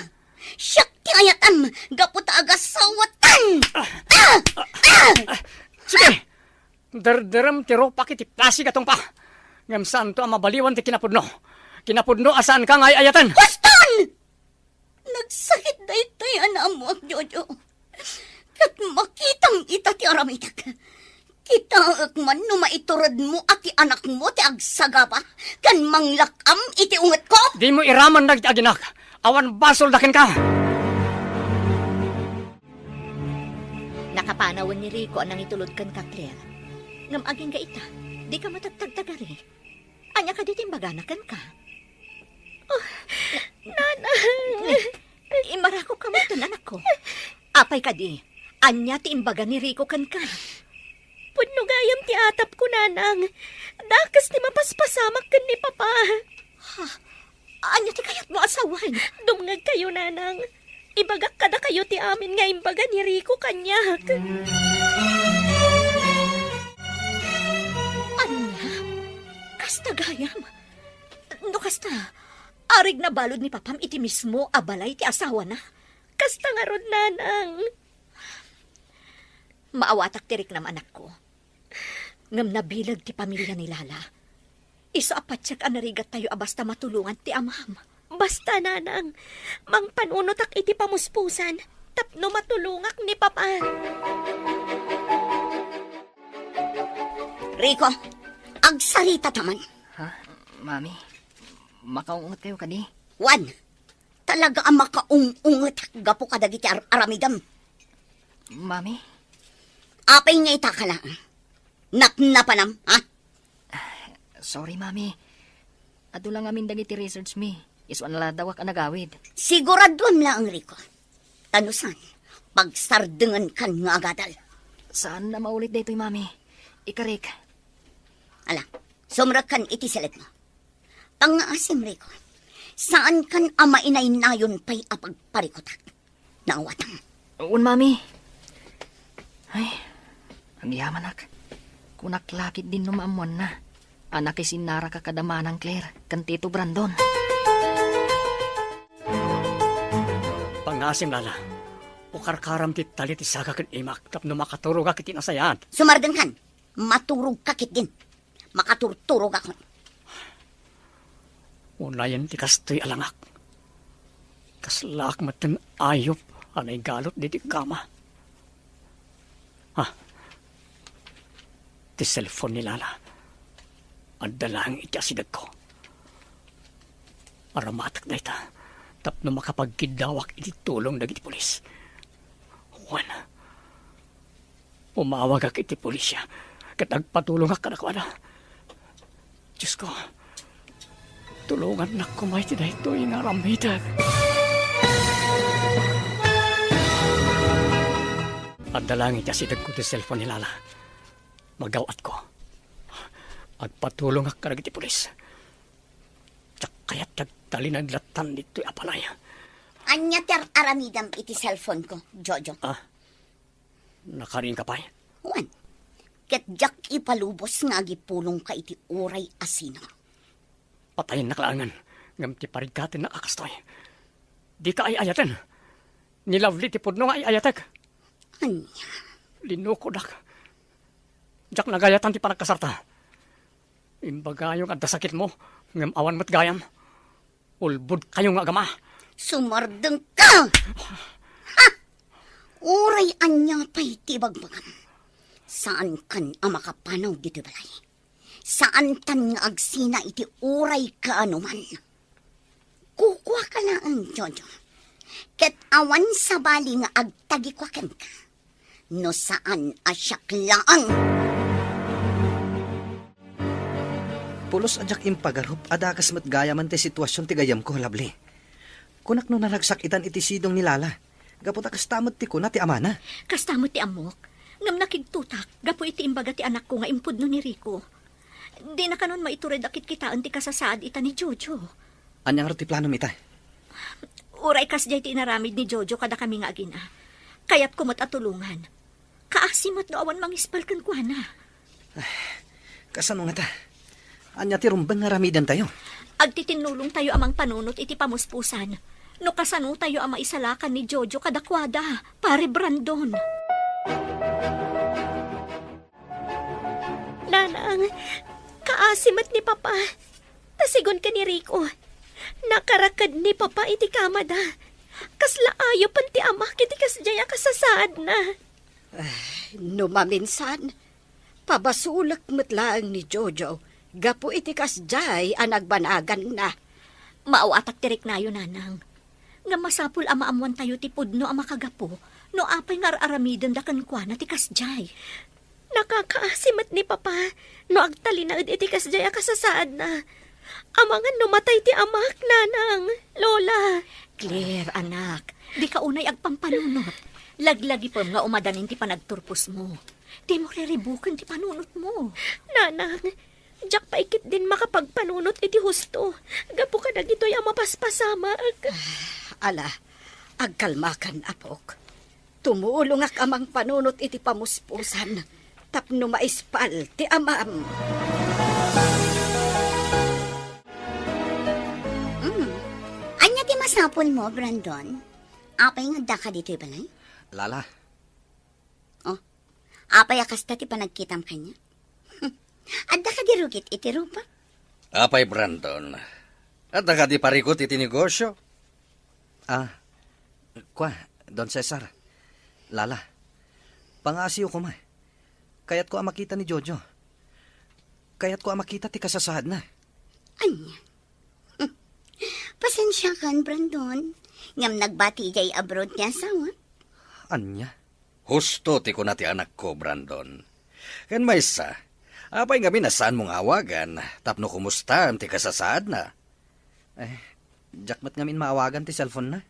Siak ti ayatem gapu ta agasawatan. Ah! Ah! Ah! Sige! Derderem ti rupak iti pasig a tungpa. Ngem saanto a mabaliwan ti kinapudno. Kinapudno a saanka nga ay-ayaten. Huston! Nagsakit daytoy a naammoak, Jojo. Ket makitam ita ti aramidek. Kitaek man no maituredmo a ti anakmo ti agsagaba ken manglak-am iti ungetko. Dimo iraman dagiti aginak. Awan basolda kenka. Nakapanawen ni Rico a nangitulod kenka, Claire. Ngem agingga ita, dika met agtagtagari. Ania kadi ti imbagana kenka? Oh, Nanang! Immarakopka metten, anakko. Apay kadi? Ania ti imbaga ni Rico kenka? Pudno gayam ti atapko, Nanang. Dakes ti mapaspasamak ken ni Papa. Ha? Ania ti kayatmo a sawen? Dumngegkayo, Nanang. Ibagak kadakayo ti amin nga imbaga ni Rico kaniak. Ania? Kasta gayam? No kasta, arigna balud ni Papam iti mismo a balay ti asawana? Kasta ngarud, Nanang. Maawatak ti riknam, anakko. Ngem nabileg ti pamilia ni Lala. Isu a patiek a narigattayo a basta matulongan ti amam. Basta, Nanang, mangpanunotak iti pamuspusan tapno matulongak ni Papa. Rico, agsarita ta man. Ha? Mami, makaungot kayo kadi? Wen, talaga a makaung-unget gapu kadagiti ar-aramidem. Mami? Apay nga ita ka laeng? Napnapanam, ha? Sorry, Mami. Adu lang amin dagiti research mi. Isu a naladawak a nagawid. Siguraduam laeng, Rico. Ta no saan, pagsardengenkan nga agadal. Saan a maulit daytoy, Mami. Ikarik. Ala, sumrekkan iti seled mo. Pangngaasim, Rico. Saankan a mainaynayon pay a pagparikutak. Naawatan. Wen, Mami. Ay, agyamanak. Kunak la ketdin no maammoanna a nakisinnaraka kada Manang Claire ken Tito Brandon. Pangngaasim, Lala. Ukarkaram ti tali ti saka ken imak tapno makaturogak iti nasayaat. Sumardengkan. Maturogka ketdin. Makaturturogakon. Unayen ti kastoy a langak. Kaslaak metten ayup a naigalut ditoy kama. Ah, ti cellphone ni Lala. Adda laeng iti asidegko. Aramatek dayta tapno makapagkiddawak iti tulong dagiti pulis. Wen, umawagak iti pulisya ket agpatulongak kadakuada. Diosko, tulongannak koma iti daytoy nga aramidek. Adda laeng iti asidegko ti cellphone ni Lala. Magaw-atko. Agpatulongak kadagiti pulis. Diak kayat ti agtalinaed lattan ditoy a balay. Ania ti ar-aramidem iti cellphone ko, Jojo? Ah, nakarinka pay? Wen, ket diak ipalubos nga agipulongka iti uray a sino. Patayennak laengen, ngem ti pariggatennak a kastoy. Dika ay-ayaten. Ni Lovely ti pudno nga ay-ayatek. Ania? Linukodak. Diak nagayatan ti panagkasarta. Imbagayo nga adda sakitmo, ngem awan met gayam. Ulbodkayo nga agama. Sumardengka! Ha! Uray ania pay ti ibagbagam, saankan a makapanaw ditoy balay. Saankan nga agsina iti uray kaanoman. Kukuaka laeng, Jojo. Ket awan sabali nga agtagikua kenka no saan a siak laeng. Pulos a diak impagarup a dakes met gayamen ti situasion ti gayyemko, Lovely. Kunak no naragsak itan iti sidong ni Lala, gapu ta kasta met ti kuna ti amana. Kasta met ti ammok. Ngem nakigtotak gapu iti imbaga ti anakko nga impudno ni Rico. Dina kanon maitured a kitkitaen ti kasasaad ita ni Jojo. Ania ngarud ti planom ita? Uray kasdiay ti inaramid ni Jojo kadakami nga agina, kayatko met a tulongan. Kaasi met no awan mangispal kenkuana. Kasano ngata? Ania ti rumbeng nga aramidentayo? Agtitinnulongtayo a mangpanunot iti pamuspusan no kasanotayo a maisalakan ni Jojo kadakuada, Pare Brandon. Kaasi met ni Papa. Ta sigun ken ni Rico, nakaraked ni Papa iti kamada. Kasla ayopen ti amak iti kasdiay a kasasaadna. Ay, no maminsan, pabasolek met laeng ni Jojo gapu iti kasdiay a nagbanaganna. Maawatak ti riknayo, Nanang. Ngem masapul a maammoantayo ti pudno a makagapu no apay nga ar-aramidenda kenkuana ti kasdiay. Nakakaasi met ni Papa no agtalinaed iti kasdiay a kasasaadna. Amangan no matay ti amak, Nanang, Lola. Claire, anak, dika unay agpampanunot. Laglagipem nga umadanin ti panagturposmo. Dimo riribuken ti panunotmo. Nanang, diak pay ketdin makapagpanunot iti husto gapu kadagitoy a mapaspasamak. Ah, ala, agkalmakan, apok. Tumulongak a mangpanunot iti pamuspusan tapno maispal ti amam. Mm. Ania ti masapulmo, Brandon? Apay nga addaka ditoy balay? Lala. Oh, apay a kasta ti panagkitam kaniak? Adda kadi rugit iti rupa? Apay, Brandon? Adda kadi parikut iti negosyo? Ah, kua, Don Cesar. Lala, pangaasiyo koma. Kayatko a makita ni Jojo. Kayatko a makita ti kasasaadna. Ania? Pasensiakan, Brandon. Ngem nagbati idiay abroad ti asawa. Ania? Husto ti kuna ti anakko, Brandon. Ken maysa, apay ngamin a saanmo nga awagan tapno kumustaem ti kasasaadna? Eh, diak met ngamin maawagan ti cellphone-na.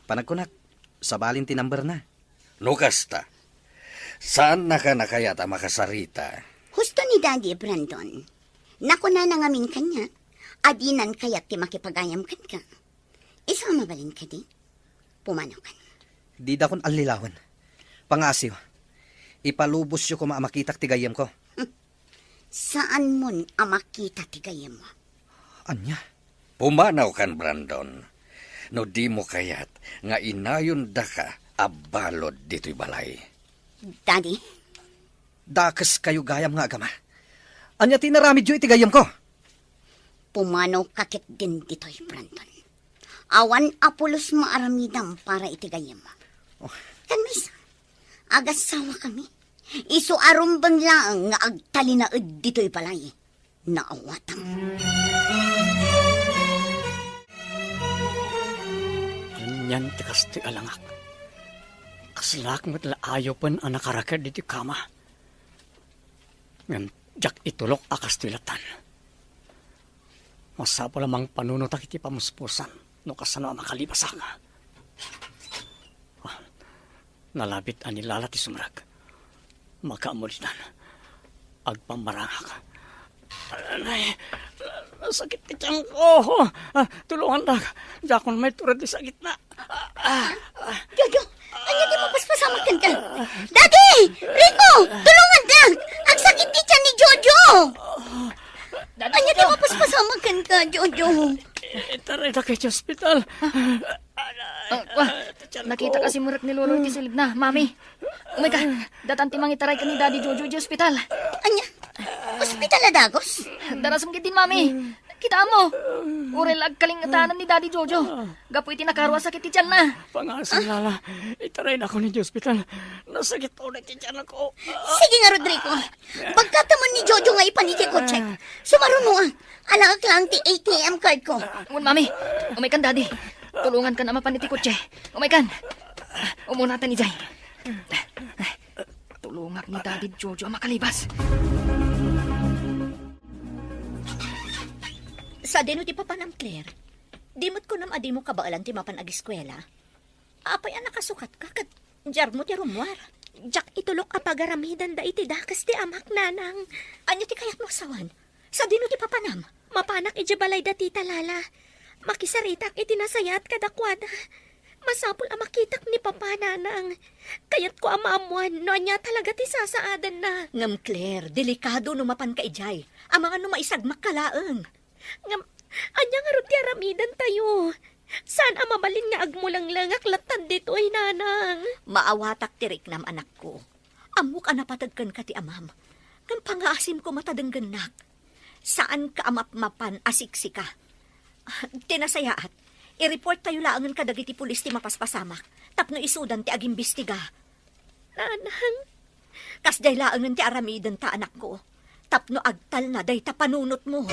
Panagkunak, sabalin ti number-na. No kasta, saannaka a kayat a makasarita? Husto ni Daddy, Brandon. Nakunana ngamin kaniak a dinan kayat ti makipagayam kenka. Isu a mabalin kadi? Pumanaw kan. Didakon allilawen. Pangaasiyo. Ipalubosyo koma a makitak ti gayyemko. Hmm. Saanmon a makita ti gayyemmo. Ania? Pumanaw kan, Brandon. No dimo kayat nga inayondaka a balud ditoy balay. Daddy? Dakeskayo gayam nga agama. Ania ti inaramidyo iti gayyemko? Pumanaw ka ketdin ditoy, Brandon. Awan a pulos maaramidam para iti gayyem. Oh. Ken maysa, agasawakami. Isu a rumbeng laeng nga agtalinaed ditoy balay. Naawatam. Anian ti kastoy a langak? Kaslak met la ayopen a nakaraked iti kama. Ngem diak itulok a kastoy latan. Masapul a mangpanunotak iti pamuspusan no kasano a makalibasak. Ah, nalabit a ni Lala ti sumrek. Makaammo ditan. Agpammarangak. Ay, nasakit ti tiyanko. Ah, tulungandak. Diakon maitured ti sakitna. Ah, ah, ah. Jojo, ania ti mapaspasamak kenka? Daddy! Rico! Tulongandak! Agsakit ti tiyan ni Jojo! Daddy, ania ti Jojo! Mapaspasamak kenka, Jojo? Itaraydak iti ospital. Ah, wa, nakita ka simrek ni Lolo iti silibna, Mami. Umayka, datan ti mangitaray ken ni Daddy Jojo iti ospital. Ania? Ospital a dagus? Darasem ketdin, Mami. Kitaem, uray la agkalingetanan ni Daddy Jojo gapu iti nakaaro a sakit ti tianna. Pangasim, Lala. Itaraynakon iti ospital. Nasakit unay ti tianko. Sige nga, Rodrigo. Bagkatamon ni Jojo nga ipan iti kotse. Sumarunoak. Alaek laeng ti A T M card ko. Wen, Mami. Umaykan, Daddy. Tulongankan a mapan iti kotse. Umaykan. Umunatan idiay. Tulongak ni Daddy Jojo a makalibas. Sadino ti papanam, Claire? Di met kunam a dimo kabaelan ti mapan agiskuela? Apay a nakasukatka ket diarmo ti rummuar? Diak itulok a pagaramidenda iti dakes ti amak, Nanang. Ania ti kayatmo a sawen? Sadino ti papanam? Mapanak idiay balay da Tita Lala. Makisaritak iti nasayaat kadakuada. Masapul a makitak ni Papa, Nanang. Kayatko a maammoan no ania talaga ti sasaadanna. Ngem, Claire, delikado no mapanka idiay. Amangan no maisagmakka laeng. Ngem, ania ngarud ti aramidentayo? Saan a mabalin nga agmulenglengak latta ditoy, Nanang. Maawatak ti riknam, anakko. Ammok a napateg kenka ti amam. Ngem pangaasim koma ta denggennak. Saanka a mapmapan a siksika. Ti nasayaat, i-report tayo laengen kadagiti pulis ti mapaspasamak tapno isudan ti agimbestiga. Nanang, kasdiay laengen ti aramiden ta, anakko, tapno agtalna dayta panunotmo.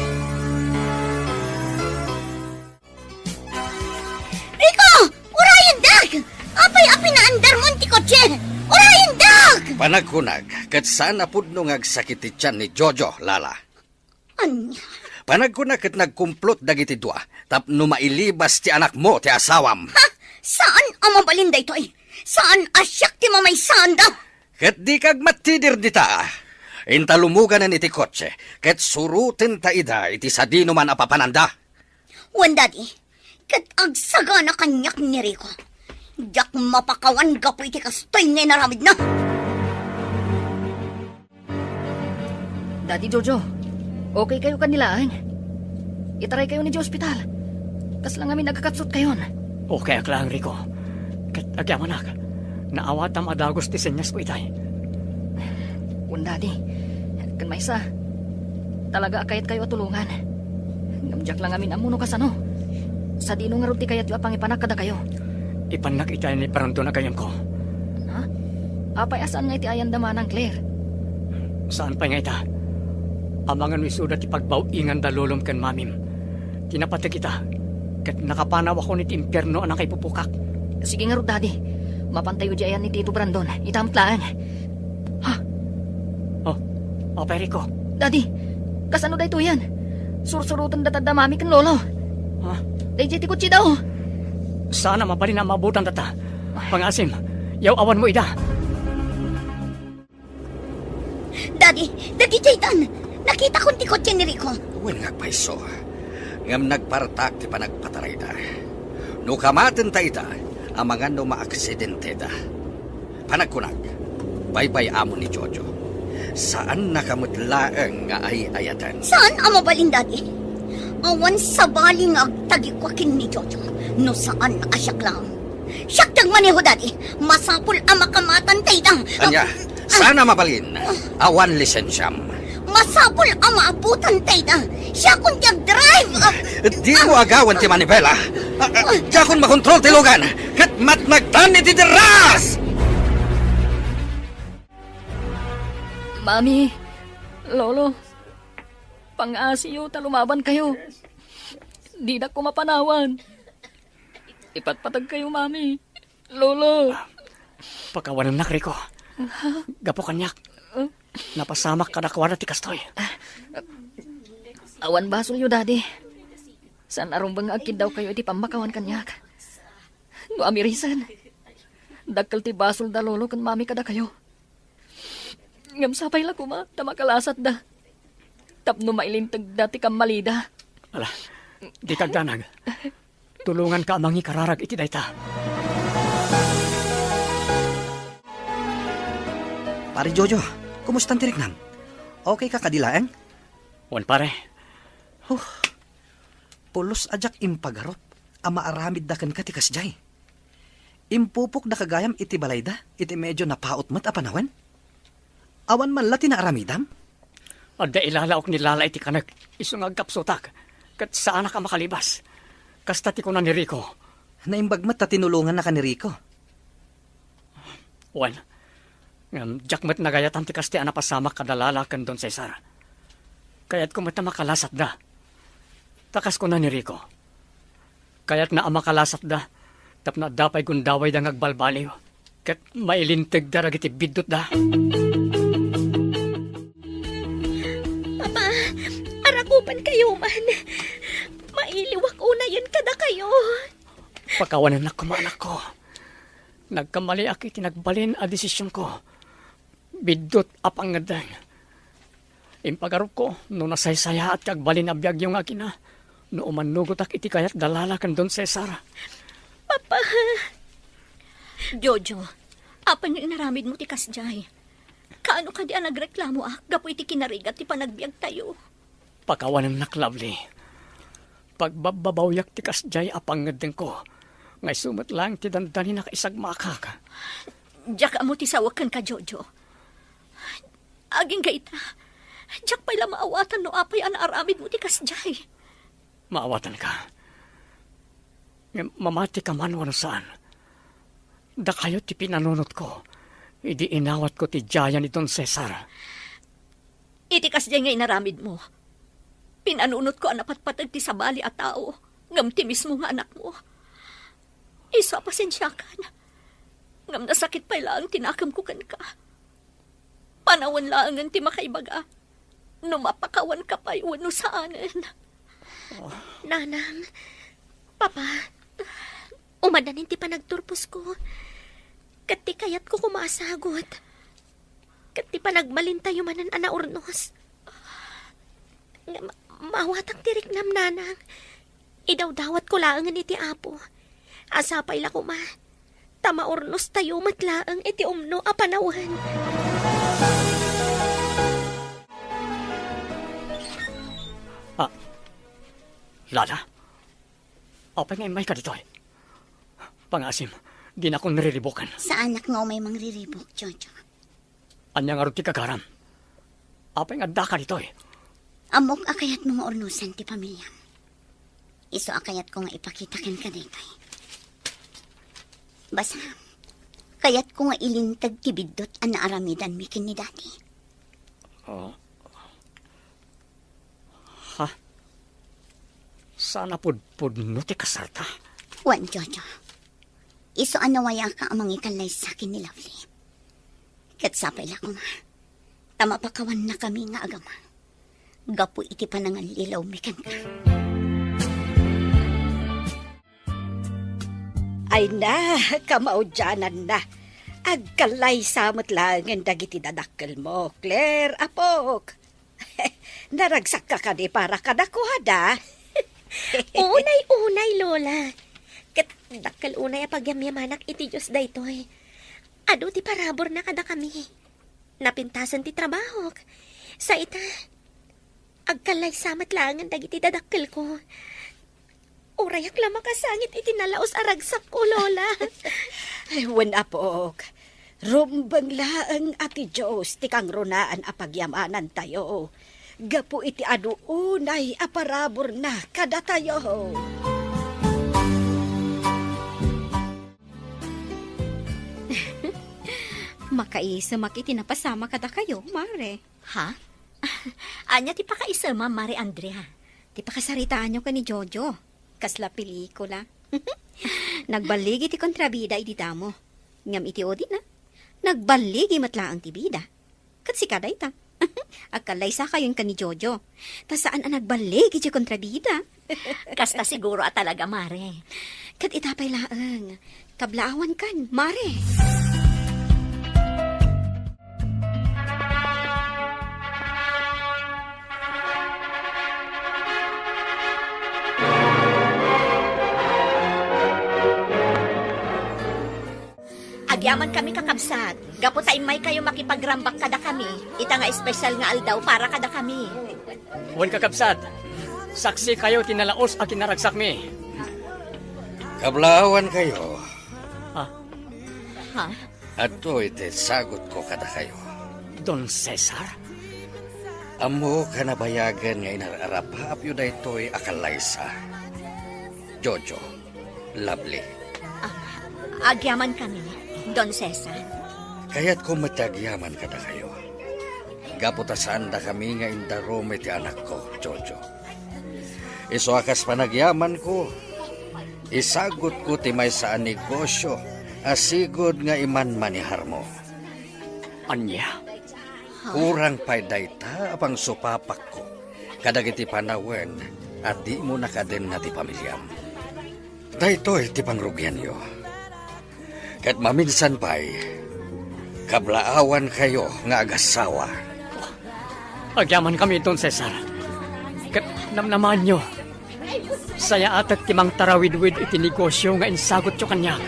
Rico! Urayendak! Apay a pinaandarmon ti kotse? Urayendak! Panagkunag, ket saan a pudno nga agsakit ti tian ni Jojo, Lala. Ania? Panagkuna ket nagkumplot dagiti dua tapno mailibas ti anakmo ti asawam. Ha? Saan a mabalin daytoy? Saan a siak ti mamaysaanda? Ket dika agmatidir dita. Inta lumuganen iti kotse, ket surotenta ida iti sadinoman a papananda. Wen, Daddy, ket agsagana kaniak ni Rico. Diak mapakawan gapu iti kastoy nga inaramidna. Daddy Jojo, okay kayo ken ni laeng? Itaray kayo ni di ospital. Kasla ngamin agkakapsut kayon. Okay ak laeng, Rico. Ket agyamanak, naawatam a dagus ti senyas ko itay. Wen, Daddy. Ken maysa, talaga a kayat kayo a tulongan. Ngem diak la ngamin ammo no kasano. Sadino ngarud ti kayatyo a pangipanak kadakayo? Ipannak itay ni Brandon a gayyemko. Ha? Apay a saan nga iti ayanda manang, Claire? Saan pay nga ita? Amangan no isuda ti pagbaw-ingan da lolom ken mamim. Ti napateg ita, ket nakapanawakon iti impierno a nakaipupukak. Sige ngarud, Daddy. Mapantayo di ayan ni Tito Brandon. Ita met laeng. Ha? Oh, apay, Rico? Daddy, kasano daytoyen? Sursuroten data da mami ken lolo. Ha? Daydiay ti kotse da, oh. Saan a mabalin a maabutan data. Pangaasim, yaw-awan mo ida. Daddy, dagiti itan, nakitakon ti kotse ni Rico. Wen nga agpayso, ngem nagpartak ti panagpatarayda. No kamaten ta ita, amangan no maaksidente da. Panagkunag, baybay-amon ni Jojo. Saannaka met laeng nga ay-ayaten. Saan a mabalin, Daddy? Awan sabali nga agtagikua ken ni Jojo no saan a siak laeng. Siak ti agmaneho, Daddy. Masapul a makamatan ta ita. Ania, saan a mabalin? Awan lisensiam. Masapul a maabutan ta ita. Siakon ti agdrive. Dimo agawen ti manibela. Diakon makontrol ti lugan. Ket matnagtan iti derras! Mami, Lolo, pangasiyo ta lumaban kayo. Didak ko mapanawan. Ipatpatag kayo, Mami. Lolo. Pakawanennak, Rico. Gapu kaniak, napasamak kadakuada ti kastoy. Awan basolyo, Daddy. Saan a rumbeng nga agkiddaw kayo iti pammakawan kaniak. No amirisen, dakkel ti basol da Lolo ken Mami kadakayo. Ngem sapay la koma ta makalasatda tapno mailintegda ti kammalida. Ala, dika agdanag. Tulonganka a mangikararag iti dayta. Pare Jojo, kumusta ti riknam? Okay ka kadi laeng? Wen, pare. Huh. Pulos a diak impagarup a maaramidda kenka ti kasdiay. Impupokda ka gayam iti balayda iti medyo napaut met a panawen? Awan man la ti naaramidam? Adda ilalaok ni Lala iti kanek, isu nga agkapsutak, ket saanak a makalibas. Kasta ti kuna ni Rico. Naimbag met ta tinulongannaka ni Rico. Wen, ngem diak met nagayatan ti kasta a napasamak kada Lala ken Don Cesar. Kayatko met a makalasatda. Ta kas kuna ni Rico, kayatna a makalasatda tapno adda pay gundawayda nga agbalbaliw ket mailintegda dagiti biddutda. Papa, arakupan kayo man. Mailiwak unayen kada kayo. Pakawanennak koma, anakko. Nagkamaliak iti nagbalin a desisionko. Biddut a pangngeddeng. Impagarupko no nasaysayaat ti agbalin a biagyo nga agina no umannugotak iti kayat da Lala ken Don Cesar. Papa! Jojo, apay nga inaramidmo ti kasdiay? Kaano kadi a nagreklamoak gapu iti kinarigat ti panagbiagtayo? Pakawanennak, Lovely. Pagbabbabawiak ti kasdiay a pangngeddengko, nga isu met laeng ti dandani nakaisagmakak. Diak ammo ti sawek kenka, Jojo. Agingga ita, Diak pay la maawatan no apay a naaramidmo ti kasdiay. Maawatanka. Ngem mamati ka man wenno saan, dakayo ti pinanunotko idi inawatko ti diayan ni Don Cesar. Iti kasdiay nga inaramidmo, pinanunotko a napatpateg ti sabali a tao ngem ti mismo nga anakmo. Isu a pasensiakan, ngem nasakit pay laeng ti nakemko kenka. Panawen laengen ti makaibaga no mapakawanka pay wenno saanen. Nanang, Papa, umadanin ti panagturposko. Ket ti kayatko koma a sagut, ket ti panagbalintayo manen a naurnos. Nga ma-, maawatak ti riknam, Nanang. Idawdawatko laengen iti Apo a sapay la koma ta maurnostayo met laeng iti umno a panawen. Ah, Lala, apay nga immayka ditoy? Pangaasim, dinakon riribuken. Saanak nga umay mangriribuk, Jojo. Ania ngarud ti gagaram? Apay nga addaka ditoy? Ammok a kayatmo nga urnosen ti pamiliam. Isu a kayatko nga ipakita kenka daytoy. Basta, kayatko nga ilinteg ti biddut a naaramidanmi ken ni Daddy. Ah. Ha? Saan a pudpudno ti kasarta? Wen, Jojo. Isu a nawayaka a mangikallaysa ken ni Lovely. Ket sapay la koma ta mapakawannakami nga agamang gapu iti panangallilawmi kenka. Ay na, kamaudiananna. Agkallaysa met laengen dagiti dadakkelmo, Claire, apok. Naragsakka kadi para kadakuada? Unay-unay, Lola. Ket dakkel unay a pagyamyamanak iti Dios daytoy. Adu ti paraburna kadakami. Napintasen ti trabahok. Sa ita, agkallaysa met laengen dagiti dadakkelko. Urayak la makasangit iti nalaus a ragsakko, Lola. Ay, wen, apok. Rumbeng laeng a ti Dios ti kangrunaan a pagyamanantayo gapu iti adu unay a paraburna kadatayo. Makaisemak iti napasama kadakayo, Mare. Ha? Ania ti pakaisemam, Mare Andrea? Ti pakasaritaanyo ken ni Jojo. Kasla pelikula. Nagballigi ti kontrabida idi damo. Ngem iti udina, nagballigi met laeng ti bida. Ket sika dayta. Agkallaysakayon ken ni Jojo. Ta saan a nagballigi ti kontrabida. Kasta siguro a talaga, Mare. Ket ita pay laeng, kablaawankan, Mare. Agyamankami, kakabsat, gapu ta immaykayo makipagrambak kadakami ita nga espesyal nga aldaw para kadakami. Wen, kakabsat, saksikayo ti nalaus a kinaragsakmi. Kablaawankayo. Ha? Ha? Adtoy ti sagutko kadakayo. Don Cesar? Ammok a nabayagen nga inar-arapaapyo daytoy a kallaysa. Jojo, Lovely. Ah, agyamankami, Don Cesar. Kayatko met ti agyaman kadakayo. Gapu ta saandakami nga indarum iti anakko, Jojo. Isu a kas panagyamanko, isagutko ti maysa a negosio a sigud nga imanmaneharmo. Ania? Kurang pay dayta a pangsupapakko kadagiti panawen a dimo nakadenna ti pamiliam. Daytoy ti pangrugianyo. Ket maminsan pay, kablaawankayo nga agasawa. Agyamankami, Don Cesar. Ket namnamaanyo, sayaatek ti mangtarawidwid iti negosio nga insagutyo kaniak.